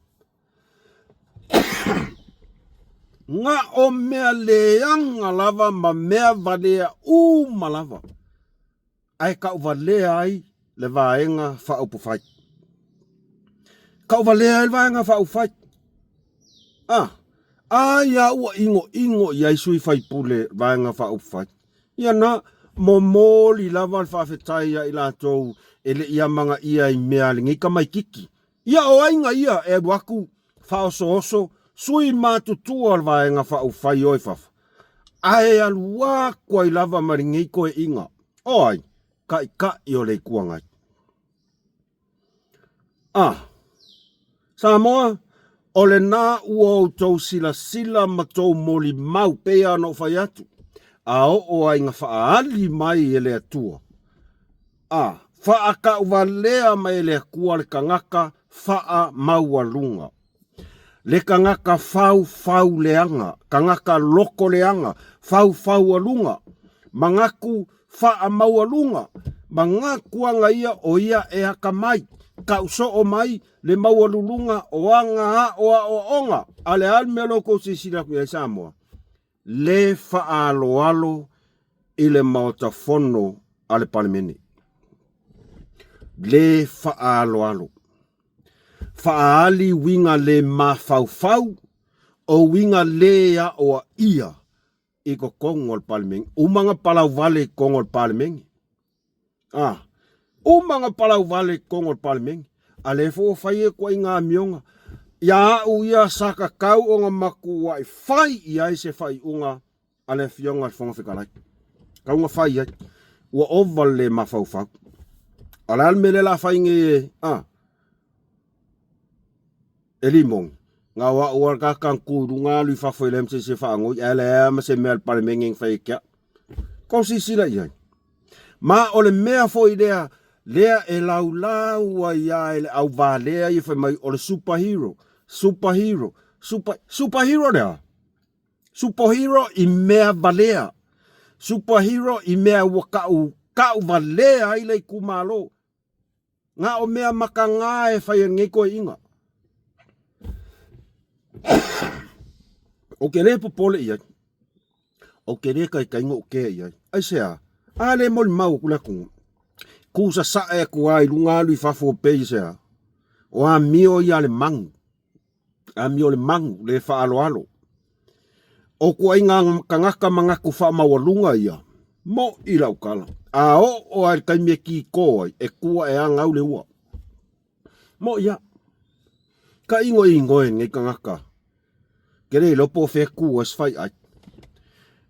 Speaker 1: Na o mea leaga lava ma mea valea uma lava, ae tauvalea ai le Vaega Faaupufai. Tauvalea ai le Vaega Faaupufai. A, ai a ua igoigo i ai sui faipule Vaega Faaupufai. Ia na, momoli lava le faafetai ia i latou e le i amanaia i mea a lenei tamaititi. Ia o aiga ia e alu atu faaosooso sui matutua o le Vaega Faaupufai o i fafo, ae alu atu ai lava ma lenei toeaiga, o ai? Taitai o le Itu Agai. A. Samoa, o lena ua outou silasila ma tou molimau, pei lava ona ou fai atu, a oo lava ina faaali mai e le Atua, a faatauvalea mai e le Atua le tagata faamaualuga, le tagata faufau leaga, tagata loto leaga, faufaualuga, manatu faamaualuga, manatu aga ia o ia e atamai, tausoo mai le maualuluga o aga aoaoaoga. A o le a le mea lea ua outou silasila atu i ai Samoa? Le faaaloalo i le Maota Fono a le Palemene. Le faaaloalo. Faaali uiga le mafaufau o uiga le aoaia i totonu o le Palemene. Uma ona palauvale i totonu o le Palemene. A, uma ona palauvale i totonu o le Palemene. A lea foi ua fai ia ituaiga amioga. Ia au ia sa tatau ona matuai fai i ai se faaiuga a le Afioga i le Fofoga Fetalai. Tatau ona fai i ai. Ua ova le le mafaufau. A o le a le mea lea o le a fai nei e, a? E limoni. Na o au lava le tagata na tu i luga alu i fafo e leai ma se isi e faanoi, ae leai lava ma se mea a le Palemene na fai ia te au. Tou silasila i ai. Ma o le mea foi lea, lea e laulau ai lava e le auvalea ia fai mai o le super hero, super hero, super, super hero le a? Super hero i mea valea. Super hero i mea ua tau, tau valea ai le itumalo. Na o mea makaga e fai e lenei toeaiina. Ou te le popole i ai. Ou te le taitai ona ou kea i ai. Aisea? A le molimau atu le atunuu. Tu sasae atu lava i luga alu i fafo pei se a? O amio ia a le manu. Amio le manu, le faaaloalo. O ituaiga tagata manatu faamaualuga ia, moʻi lau tala. A oo lava i le taimi e kiko ai, e tua e agau le ua. Moʻi lava. Ka igoigo e lenei tagata. Ke le iloa po o fea e tu ai se faiai.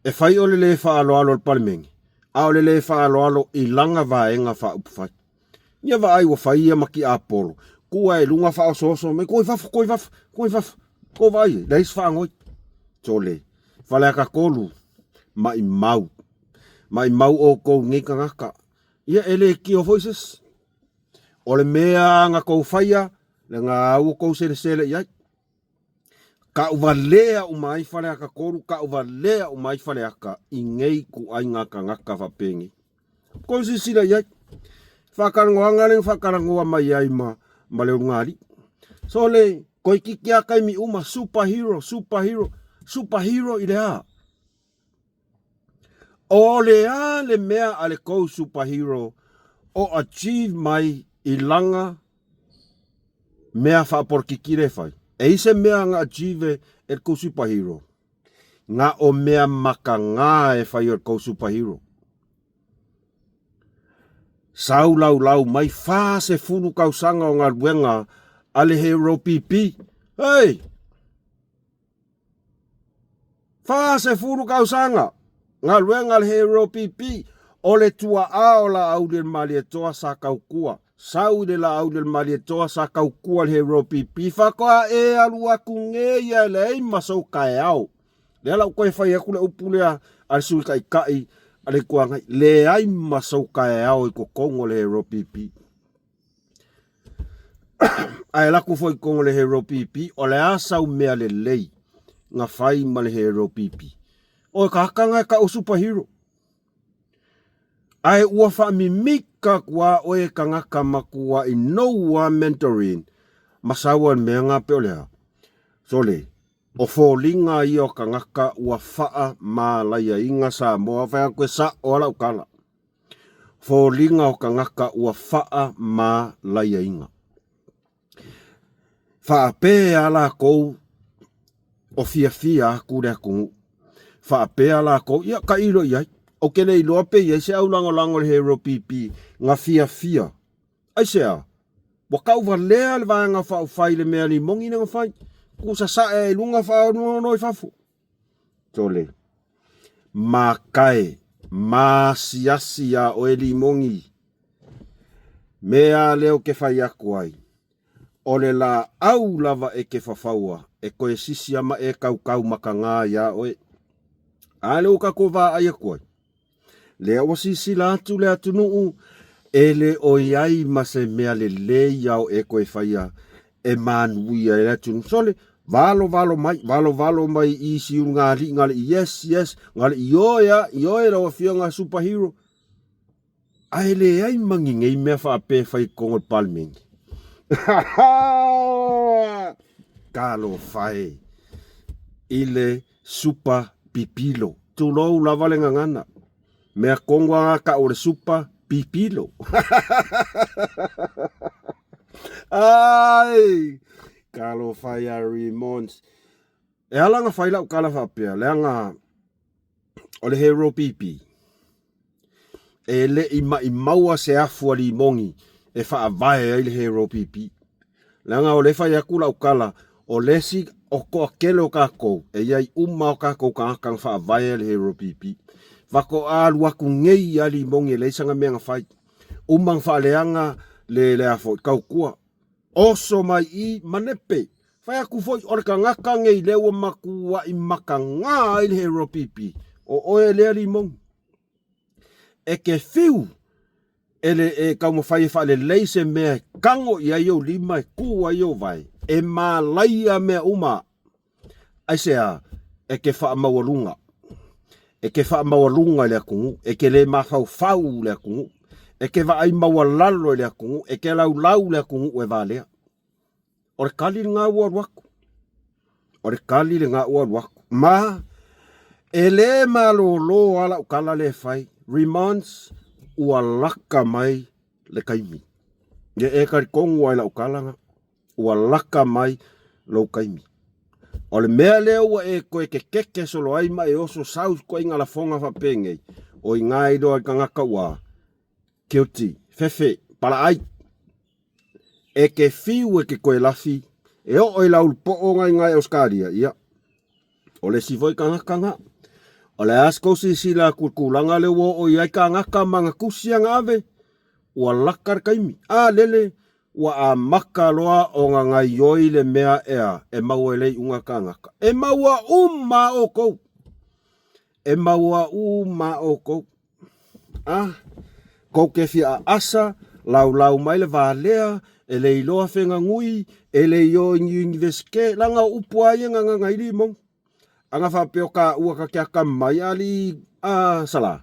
Speaker 1: E fai o le le faaaloalo o le Palemene, a o le le faaaloalo i lana Vaega Faaupufai. Ia vaai ua fai ia ma tiapolo, tu ae i luga faaosooso mai, tuu i fafo, tuu i fafo, tuu i fafo. Tou vaai ai, leai se faanoi. Sole, Faleata 3, maimau. Maimau outou i nei tagata. Ia e le tio foi se isi. O le mea na tou faia, lena ua tou selesele i ai. Tauvalea uma ai Faleata 3, tauvalea uma ai Faleata i nei ituaiga tagata faapenei. Kou silasila i ai. Faatalanoaga lea na faatalanoa mai ai ma, ma le ulugalii. So le toeitiiti lava taimi uma, super hero, super hero, super hero i le a? O le a le mea a le tou super hero o achieve mai i lana mea faapolokiki lea e fai? E i ai se mea na achieve e le tou super hero? Na o mea makaga e fai e le tou super hero. Sau laulau mai 40 tausaga o galuega a le hero PP. Hei! 40 tausaga galuega a le Hero PP o le tuaa o Laaulialemalietoa sa tautua. Sau i le Laaulialemalietoa sa tautua le Hero PP faatoa e alu atu nei a e leai ma sou taeao. Lea la ua toe fai atu le upu lea a le Sui Taitai a le Itu Agai, leai ma sou taeao i totonu o le Hero PP. Ae alu atu foi i totonu o le Hero PP, o le a sau mea lelei na fai ma le Hero PP? O le tagata lena e tau o super hero. Ae ua faamimika atu lava oe e tagata matuai nou lava mentoring ma sau ai le mea lena pe o le a? Sole. O foliga ia o tagata ua faamalaiaina Samoa, fai atu e sao a lau tala. Foliga o tagata ua faamalaiaina. Faapea lakou o fiafia atu le atunuu. Faapea lakou, ia tailo i ai. Ou te le iloa pe i ai se aulagolago i le Hero PP na fiafia. Aisea? Ua tauvalea le Vaega Faaupufai i le mea limoni lea na fai. Tuusasae ai i luga faaonono i fafo. Sole. Makae, maasiasi iā oe limoni. Mea lea ou te fai atu ai, o le laau lava e te fafaua e toe sisia ma e tautau matagā iā oe. A lea ua tatou vaai atu ai, lea ua sisila atu le atunuu e le o i ai ma se mea lelei ao e toe faia e manuia ai le atunuu. Sole, valo valo mai, valo valo mai i isi ulugalii na le yes, yes, na le ioe a, ioe lau afioga superhero. Ae leai ma ni nei mea faapea e fai i totonu o le Palemene. Talofa e i le supa pipilo. Tulou lava le gagana. Mea tonu lava tau o le supa pipilo. Ai! Talofa ia Remons. E ala ona fai lau tala faapea, leaga o le Hero PP, e le i maimaua se afu a limoni e faavae ai le Hero PP. Leaga o lea e fai atu lau tala, o le isi o toatele o tatou, e i ai uma o tatou tagata na faavae le Hero PP. Faatoa alu atu nei lava limoni e leai sana mea na fai. Uma na faaleaga le, le a foi, tautua. Oso mai i Manepe. Fai atu foi, o le tagata nei lea ua matuai matagā ai le Hero PP. O oe lea limoni. E te fiu e le e taumafai e faalelei se mea e tago i ai ou lima e kū ai ou vae, e malaia mea uma. Aisea? E te faamaualuga. E te faamaualuga i le atunuu, e te le mafaufau i le atunuu, e te vaai maualalo i le atunuu, e te laulau i le atunuu e valea. O le kali lena ua alu atu. O le kali lena ua alu atu. Ma, e le malōlō a lau tala lea e fai, Remonds, ua laka mai le taimi. Ia e talitonu lava i lau tala lena. Ua laka mai lou taimi. O le mea lea ua e toe kekeke solo ai ma e oso sau ituaiga lafoga faapenei, o i ina e iloa ai le tagata ua guilty, fefe, palaai. E te fiu e te toe lafi, e oo i lau poo na i ina e Ausetalia, ia, o le isi foi tagata na. O le a se tou silasila atu i le tulaga lea ua oo i ai tagata ma ana tusi ana ave, ua laka le taimi. A lele, ua amata loa ona gaioi le mea ea e maua i le iuga tagata. E maua uma a outou. E maua uma a outou. A, kou te fia aasa, laulau mai le valea, e le iloa feganui, e le i o i ni universite, leaga o upu a ia na gagaili i mou. A na faapea o taua ta te atamai alii a Salā,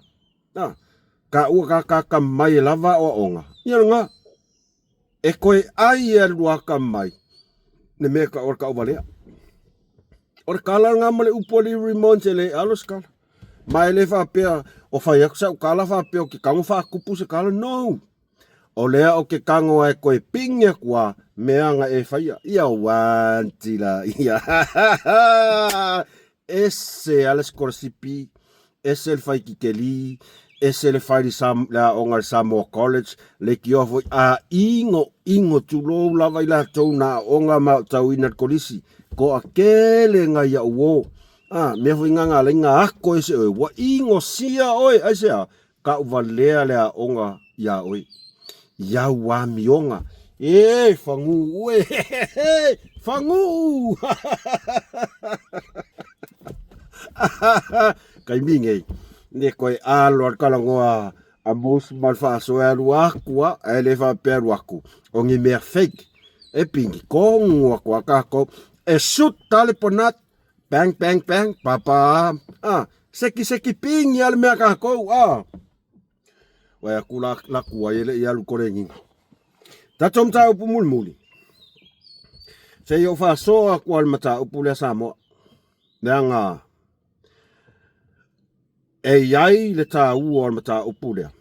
Speaker 1: a, taua ta ta atamai e lava aoaoga, ia lena. E toe ai e alu aka mai le mea ka o le tauvalea. O le tala lena ma le upu a Lee Remons e le alo se tala. Ma e le faapea o fai atu sau tala faapea o ke tago faatupu se tala. No! O lea o ke tago a e toe ping atu a mea na e faia. Ia wanti la ia. Ese a le sikolasipi, ese le fai kikeli, ese le fai le aoga i le Samoa College, leitioa foi a ino ino tulou lava i latou na aoga ma aotauina i le kolisi, toatele nai au uo. A, mea foi na na alai na ako ese oe, ua inosia oe, aisea? Tauvalea le aoga iā oe, i au amioga. E, fagū e, fagū! Taimi nei, ne koe alo a le talanoa a Mose ma le faasoa e alu atu a, ae le faapea alu atu, o ni mea fake. E pigi tonu atu a tatou, e suta le ponat, Bang, bang, bang, papa, ah, seki, seki, ping ia le mea kākou, ah. Wai aku la, la kua i le i alu kore nginga. Tatou mataupu mulimuli. Se i o whasoa kua le mataupu lea Samoa. Leaga e i ai le taua o le mataupu lea,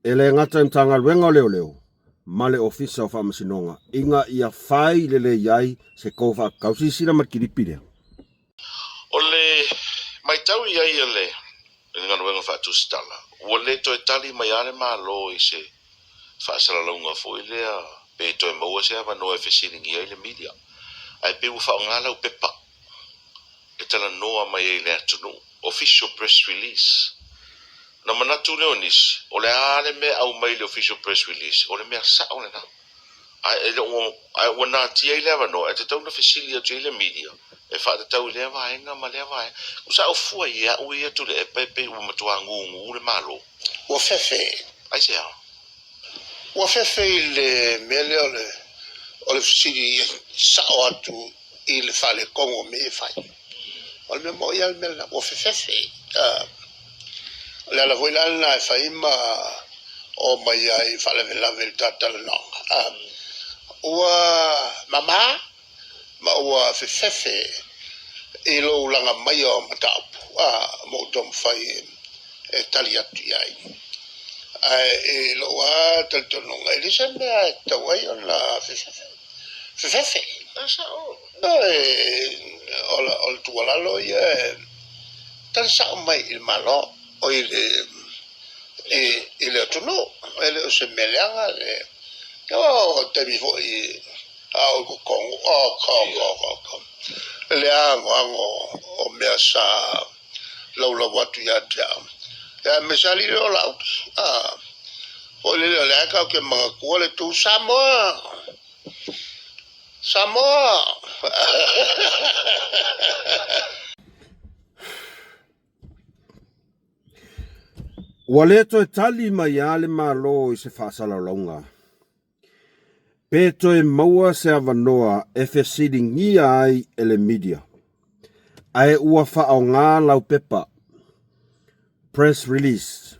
Speaker 1: e le gata i le Matagaluega o Leoleo ma le Ofisa o Faamasinoga ina ia fai lelei ai se tou faatatau. Silasila mai i le kilipi lea.
Speaker 3: O le matau i ai a le galuega faatusitala, ua le toe tali mai lava le Malo i se faasalalauga foi lea pe toe maua se avanoa e fesiligia ai le media, ae pei ua faaaoga lau pepa e talanoa mai ai i le atunuu, official press release. Ona manatu lea o nisi, o le a le mea e aumai i le official press release, o le mea sao lena. Ae le o, ae ua natia ai le avanoa e tatau ona fesili atu ai le media e faatatau i lea vaega ma lea vaega. Tusa o fua i au ia Tuilaepa e pei ua matua gugu le Malo.
Speaker 4: Ua fefe.
Speaker 3: Aisea?
Speaker 4: Ua fefe i le mea lea o le, o le fesili sao atu i le faaletonu o mea e fai. O le mea moni lava le mea lena, ua fefefe. O le ala foi la lena e fai ma o mai ai e faalavelave i le ta talanoaga. Ua mama ma ua fefefe i lou laga maia o mataupu ma ou taumafai e tali atu i ai. Ae i lou lava talitonuga, e leai se mea e tatau ai ona fefefe. Fefefe. O le tuualalo ia e tali sao mai i le Malo, o i le i le atunuu. E le o se mea leaga le o taimi foi a o i totonu, oka, oka, oka, oka, le anoano o mea sa laulau atu ia te au. Aemaise lava alii o Laauli, foi lele o lea tatou te manatua le tu Samoa, Samoa.
Speaker 1: Ua le toe tali mai lava le Malo i se faasalasalauga. Pe toe maua se avanoa e fesiligia ai e le media, ae ua faaaoga lau pepa, press release.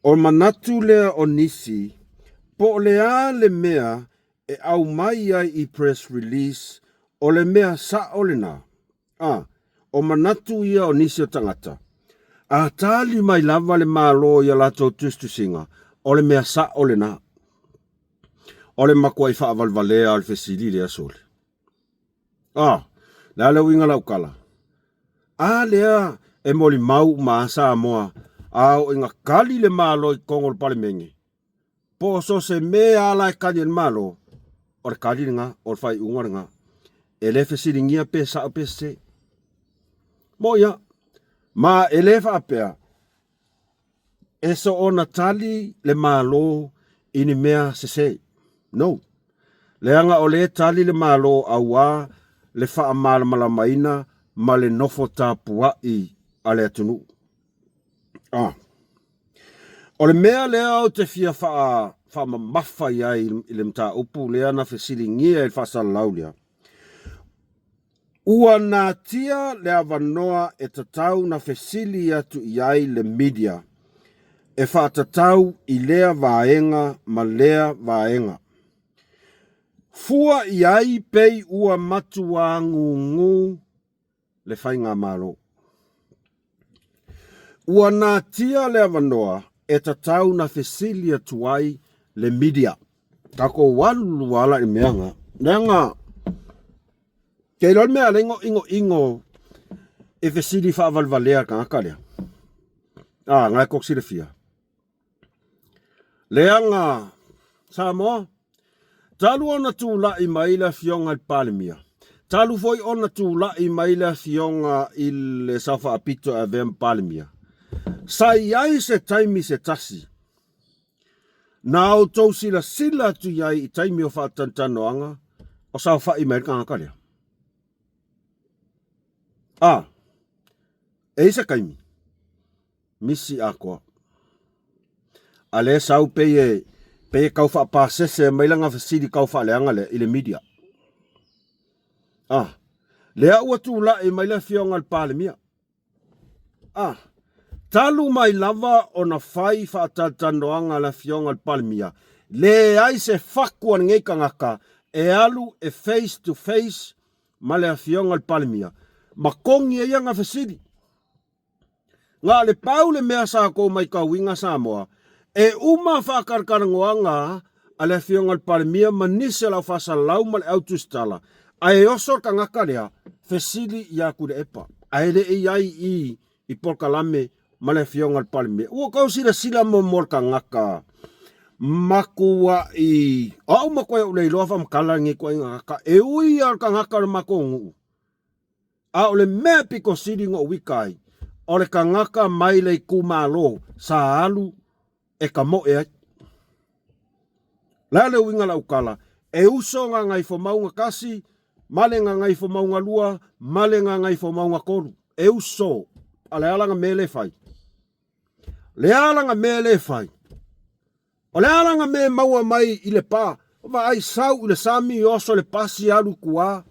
Speaker 1: O manatu lea o nisi, po o le a le mea e aumai ai i press release, o le mea sao lena. A, o manatu ia o nisi o tagata. A tali mai lava le Malo i a latou tusitusiga, o le mea sa'o lena. O le matuai faavalevalea o le fesili lea, sole. A, le a le uiga lau tala? A lea e molimau uma a Samoa, a oo ina tali le Malo i totonu o le Palemene, Po o so se mea lava la e tali e le Malo, o le tali lena, o le faaiuga lena. E le fesiligia pe sao pe sese. Moʻi a. Ma e le faapea, e soona tali le Malo i ni mea sese. No. Leaga o lea e tali le Malo auā le faamalamalamaina ma le nofo tapuaʻi a le atunuu. Ah. O le mea lea ou te fia faa, faamamafa i ai i le mataupu lea na fesiligia i le faasalalau lea, ua natia le avanoa e tatau na fesili atu i ai le media e faatatau i lea vaega ma lea vaega. Fua i ai pei ua matuā gūgū le Faigamalo. Ua natia le avanoa e tatau na fesili atu ai le media. Tatou alu ala i le mea na. Leaga, ke iloa le mea alai inoino e fesili faavalevalea le tagata lea. Ah, na e tou silafia. Leaga Samoa, talu ona tulai mai le Afioga i le Palemia, talu foi ona tulai mai le Afioga i le Sao Faapito e avea ma Palemia, sa i ai se taimi se tasi na outou silasila atu i ai i taimi o faatanoanoaga o saofai mai ai le tagata lea? A, e i ai se taimi? Misi atoa. A lea sau pei e pei e tau faapasese mai lana fesili tau faaleaga lea i le media. Ah, lea ua tulai mai le afioga i le Palemia. Ah, talu mai lava ona fai faatalatalanoaga a le afioga i le Palemia, leai se fatu a lenei tagata e alu e face to face. ma le Afioga i le Palemia, ma kogi ai aga fesili. Na o le pau le mea sa kou maitauina Samoa, e uma faakalakalanoaga a le Afioga i le Palemia ma nisi o le au faasalalau ma le au tusitala, ae oso le tagata lea, fesili ia Tuilaepa, ae le i ai i i polokalame ma le Afioga i le Palemia. Ua tou silasila mo mo le tagata matuai, o au matua ou le iloa faamatala lenei ituaiga tagata, e ui lava o le tagata o le matou nuu, A o le mea pito sili na ou ita ai, o le tagata mai le itumalo sa alu e tamoe ai. Le a le uiga o lau tala? E uso Gagaifomauga 1 ma le Gagaifomauga 2 ma le Gagaifomauga 3. E uso. A le a lana mea lea e fai? Le a lana mea lea e fai? O le a lana mea e maua mai i le pa? Vaai sau i le sami oso le pasi alu i tua.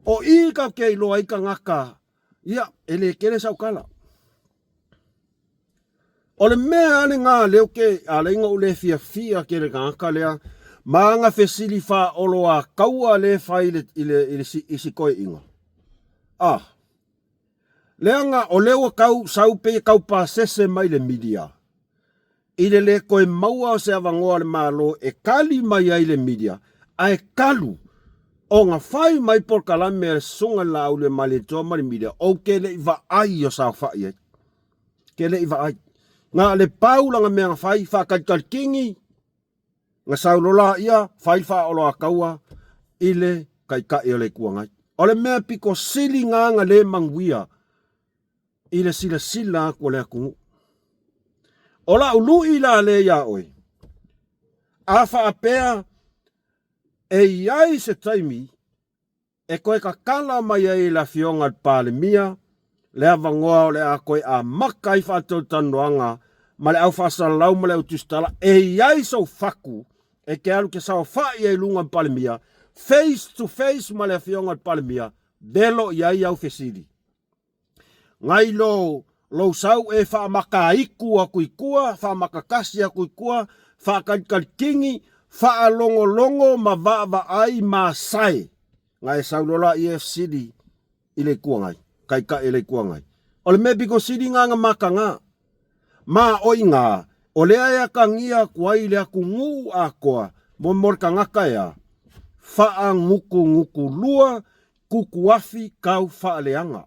Speaker 1: O i kau ke iloa ai tagata, ia, e le tele sau tala. O le mea a lena lea ou te ala ai ona ou le fiafia tele tagata lea, ma ana fesili faaoloataua lea e fai i le, i le, i le, i si toeaina. Ah, leaga o lea ua tau sau pei e tau pasese mai le media. I le lē toe maua o se avanoa a le Malo e tali mai ai le media, ae talu ona fai mai polokalame a le Susuga i le Laauliamaletoa ma le media, ou te le i vaai o saofai ai. Ke le i vaai. Na o le pau lana mea na fai, faatalitalitigi, na sau lola ia, fai le faaoloataua i le Taitai o le Itu Agai. O le mea pito sili na na le manuia i le silasila atu a le atunuu. O lau lui la lea iā oe, a faapea e i ai se taimi e toe tatala mai ai e le Afioga i le Palemia le avanoa o le a toe amata ai faatalatalanoaga ma le au faasalalau ma le au tusitala, e i ai sou fatu e te alu ke saofai ai i luga o le Palemia, face to face ma le Afioga i le Palemia, velo i ai au fesili. Ngai lo lou sau e faamakaitu atu i tua, faamakatasi atu i tua, faakalikalikigi, faalogologo ma vaavaai masae na e sau loa laia e fesili i le Itu Agai, Taitai o le Itu Agai. O le mea pito sili lena na mataga. Ma o iga, o lea e atagia atu ai le atunuu atoa mo mo le tagata e a? Faagutugutu tutuafi tau faaleaga.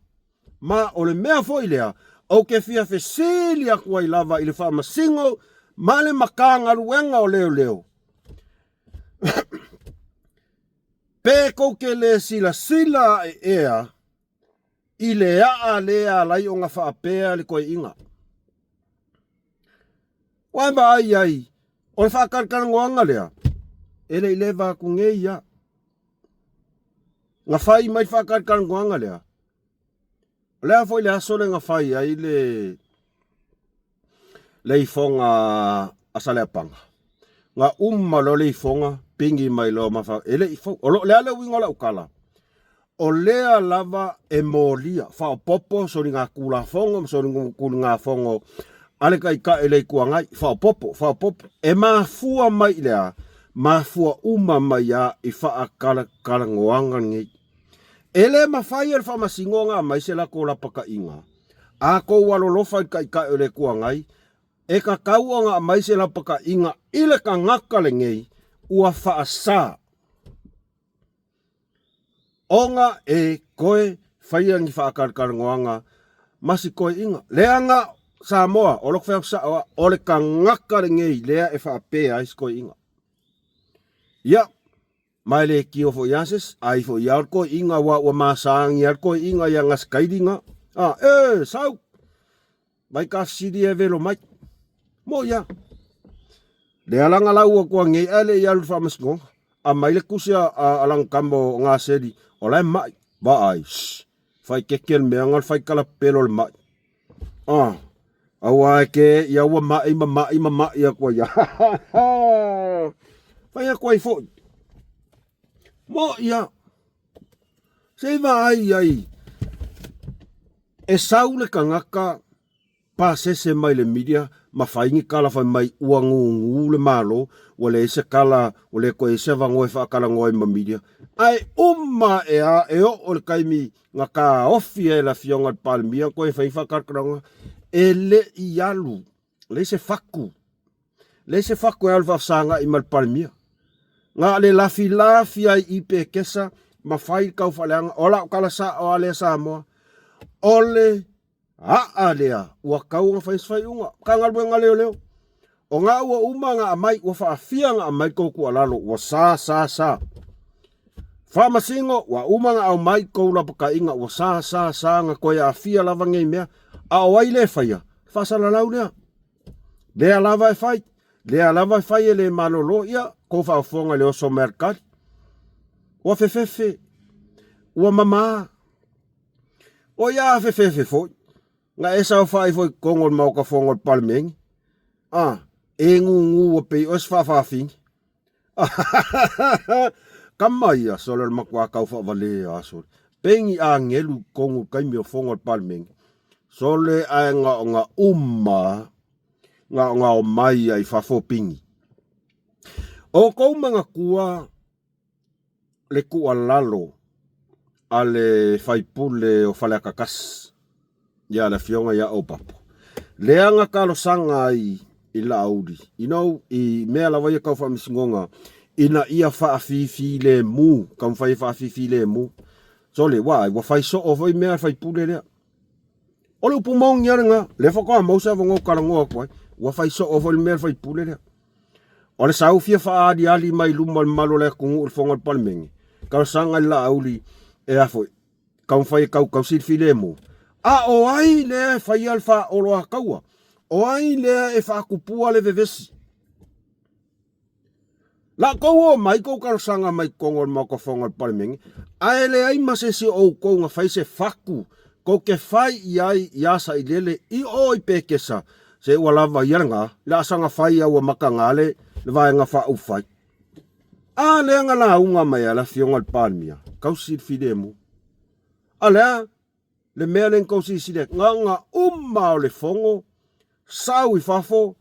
Speaker 1: Ma o le mea foi lea ou te fia fesili atu ai lava i le Faamasino ma le Matagaluega o Leoleo, pe tou te le silasila ae ea i le aa lea alai ona faapea le toeaina. Ua e vaai ai, o le faatalatalanoaga lea, e le i leva atu nei ia. Na fai mai le faatalatalanoaga lea, o le a foi le aso lea na fai ai le le ifoga a Saleapaga. Na uma loa le ifoga, pigi mai loa ma fa, e le i fou. O lo, le a le uiga o lau tala? O lea lava e molia, faaopoopo soligatulafono ma solitulafono a le Taitai o le Itu Agai, faaopoopo, faaopoopo. E mafua mai i le a? Mafua uma mai lava i faatalatalanoaga nei. E le mafai e le Faamasinoga ona aumai se latou lapataiga. A tou alolofa i le Taitai o le Itu Agai, e tatau ona aumai se lapataiga i le tagata lenei ua faasa Ona e toe faia ni faatalatalanoaga ma si toeaina. Leaga Samoa, o lou fai atu sao lava, o le tagata lenei lea e faapea ai si toeaina. Ia, ma e le tio foi ia se isi, ai foi ia o le toeaina aua ua masani lava le toeaina i ana sikailiga. A, e, sau! Vai ka fesili e velo mai. Mo ia. Lea la na lau atu nei ae le i alu i le faamasinoga. Aumai le tusi a, a, a lana tama o Gaseli, o la e mai. Vaai, shh, fai keke le mea na o le fai kalapelo le mai. Ah, aua e ke, ia ua mai ma mai ma mai atu ai. Fai atu ai foi. Mo ia. Se i vaai ai. E sau le tagata. Pasese mai le media ma fai ni kala fai mai ua gugu le Malo, ua leai se kala, ua le toe i ai se avanoa e faatalanoa ai ma media. Ae uma ae a e oo i le taimi na taofi ai e le Afioga i le Palemia toe fai faatalatalanoaga, e le i alu, leai se fatu, leai se fatu e alu faafesagai ma le Palemia. Na o le lafilafi ai i Pekesa ma fai le taufaaleaga, o lau tala sao lava lea Samoa, o le Aa lea, ua tau ona fai se faaiuga. Matagaluega Leoleo. O na ua uma ona aumai, ua faafia ona aumai tou tuualalo, ua sa, sa, sa. Faamasino, ua uma ona aumai tou lapataiga, ua sa, sa, sa, na toe aafia lava nei mea. A o ai lea e faia? Le faasalalau lea. Lea lava e fai. Lea lava e fai e le malolo, ia, tou faafofoga i le oso mai a le tali. Ua fefefe, ua mama. O ia afefefe foi, na e saofai foi i totonu o le Maota Fono o le Palemene, a, e gugu ua pei oe se faafafine. Tama ia, sole o le matua tau faavalea, sole. Pei ni agelu i totonu i le taimi o fono a le Palemene. Sole ae na ona uma, na ona omai ai i fafo pini. O tou manatua le tuualalo a le faipule o Faleata 1, ia le afioga ia Opapo, lea na talosaga ai i Laauli, you know, i mea lava ia tau faamasinoga, ina ia faafifilemu, taumafai e faafifilemu. Sole, ua, ua fai soo foi mea a le faipule lea. O le upu moni lava lena, lea faatoa maua se avanoa ou talanoa atu ai, ua fai soo foi le mea a le faipule lea. O le sau fia faaaliali mai luma o le mamalu o le atunuu i le fono a le Palemene, talosaga i le Laauli e a foi, taumafai e tautausi le filemu. A o ai lea e faia le faaoloataua? O ai lea e faatupua le vevesi? La outou o mai tou talosaga mai totonu o le Maota Fono a le Palemene, ae leai ma se isi o outou na fai se fatu tou te fai i ai iā Sailele i o i Pekesa, se ua lava ia lena, le a saga fai a ua mataga le Vaega Faaupufai. A lea na lauga mai a le Afioga i le Palemia, tausi le filemu. A lea le mea lea na tou silasila ai, na ona uma o le fono, sau i fafo,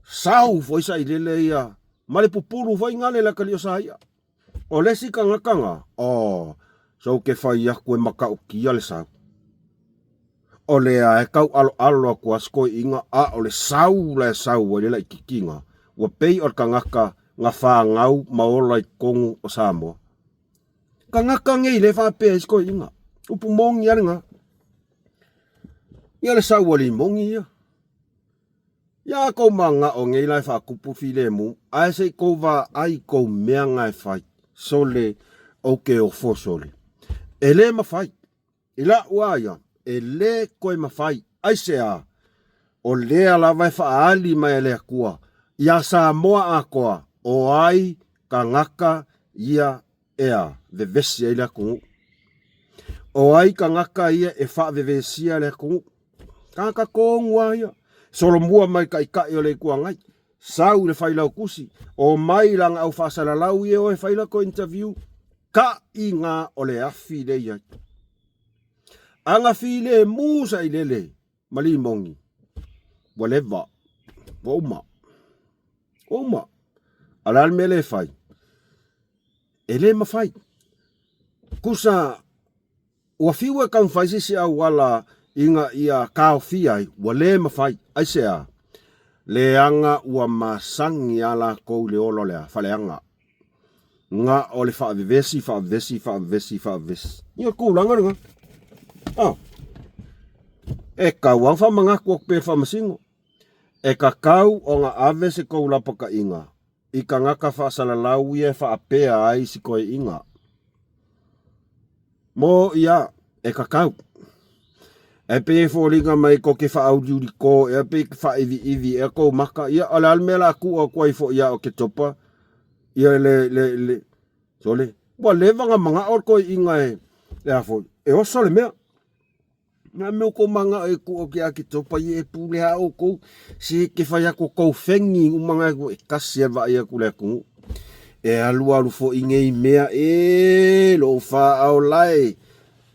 Speaker 1: sau foi Sailele ia, ma le pupulu foi gale le atalii o Saia. O le isi tagata na, oh, so ke fai atu e matautia le sau. O lea e taualoalo atu a si toeaina, a o le sau la e sau ai le laitiiti na, ua pei o le tagata na fanau ma ola i totonu o Samoa. Tagata nei le faapea ai si toeaina. Upu moni lava lena. Ia le sau a limoni ia. Ia a kou manao nei la e faatupu filemu, ae se i kou vaai i kou mea na e fai, sole ou ke ofo sole. E le mafai. I la'u a ia, e le toe mafai. Aisea? O lea lava e faaali mai e le Atua iā Samoa atoa, o ai tagata ia ea vevesi ai le atunuu? O ai tagata ia e faavevesia le atunuu? Tagata tonu lava ia. Solomua mai Taitai o le Itu Agai, sau i le Failautusi, omai lana au faasalalau ia e o e fai latou interview, taʻi-ga o le afi lea i ai. Aga filemu sailele ma limoni, ua leva, ua uma, ua uma. A o le a le mea lea e fai? E le mafai. Tusa ua fiu e taumafai se isi auala ina ia taofia ai, ua le mafai. Aisea? Leaga ua masani lava latou i le ola o le a? Faaleaga. Na o le faavevesi, faavevesi, faavevesi, faavevesi. Ia o le tulaga lena. Ah. E tau lava faamanatu atu pea i le faamasino. E tatau ona ave se tou lapataiga i tagata faasalalau ia e faapea ai si toeaiina. Mo ia, e tatau. Ae pei e foliga mai tou te faauliuli to ea pe faaiviivi ea tou maka, ia o le a le mea o le a tuu atu ai foi ia Oketopa, ia le, le, le, sole, ua leva ona manao le toeaiina e, e a foi, e oso le mea. Nā mea o kou manao e tuu atu ia Oketopa, ia e pule lava outou, se ke fai atu o kou fegi uma ngai e tasi e vaai atu le atunuu. E alualu foi nei mea e lou faaola e.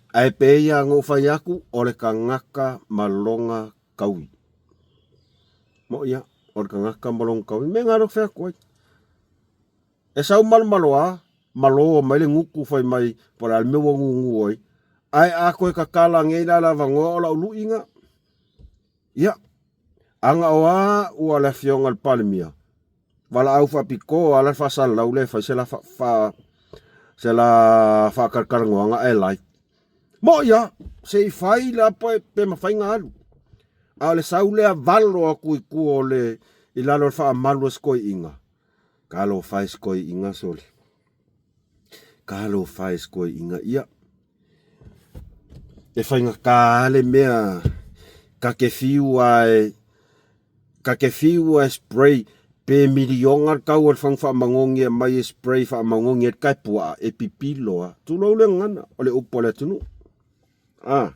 Speaker 1: Ae pei lava ona ou fai atu, o le tagata ma lona taui. Moʻi a, o le tagata ma lona taui, mea na fai atu ai. E sau malomalo a, malo mai le gutu fai mai po o le a le mea ua gugu ai, ae a toe tatala nei la le avanoa o lau luʻiga, ia, ana o a ua le Afioga i le Palemia, valaau faapitoa lava le faasalalau lea e fai se la fa, se la faatalatalanoaga ae live. Moʻi a, se i fai la pe, pe mafai ona alu. A o le sau lea valo atu i tua o le, i lalo o le faamalu a si toeaina, Talofa e si toeaina sole. Talofa e si toeaina ia. E faigata lava le mea ta te fiu lava e, ta te fiu lava e spray pe miliona le tau o le fagu faamanogi e aumai e spray faamanogi ai le tae puaa, e pipilo lava. Tulou le gagana, o le upu a le atunuu. A,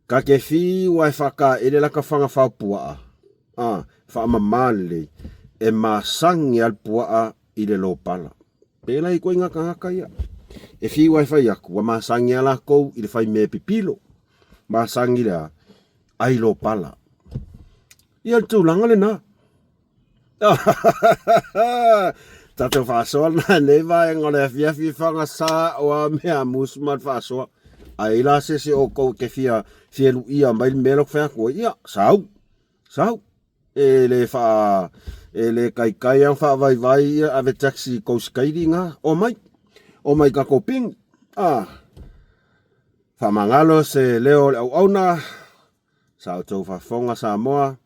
Speaker 1: ta te fiu lava e faataele lata faga fao puaa, a, faamama lelei, e masani lava le puaa i le lopala. Pēlā i ituaiga tagata ia. E fiu lava e fai atu, ua masani lava latou i le fai mea pipilo. Masani le a? Ai lopala. Ia le tulaga lena. Tatou faasoa lena i lenei vaega o le afiafi fagasa o a mea a musu ma le faasoa. A i ai la se isi o outou e te fia fia luia mai le mea lea ou te fai atu ai, ia, sau, sau. E le faa, e le taitai lava ona faavaivai ia ave taxi i tou sikaili na, omai, omai i tatou pini. Ah, faamagalo se leo o le auauna. Sa outou faafofoga Samoa,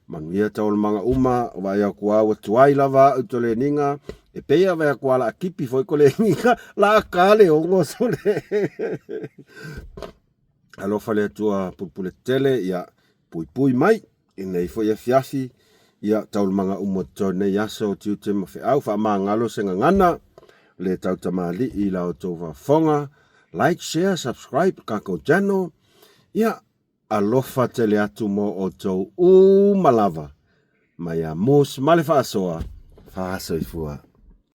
Speaker 1: manuia taualumaga uma, o vaai atu lava ua tuai lava au i toleniga, e pei lava vaai atu lava o le a tipi foi toleniga, la ta le 6 sole. Alofa le Atua pupule tele, ia puipui mai i lenei foi afiafi, ia taualumaga uma o totoe o lenei aso, tiute ma feau, faamagalo se gagana, le tautamalii i la outou faafofoga, like, share, subscribe le tatou channel, ia Alofa tele atu mo outou uma lava mai a Moose ma le faasoa, faasoifua.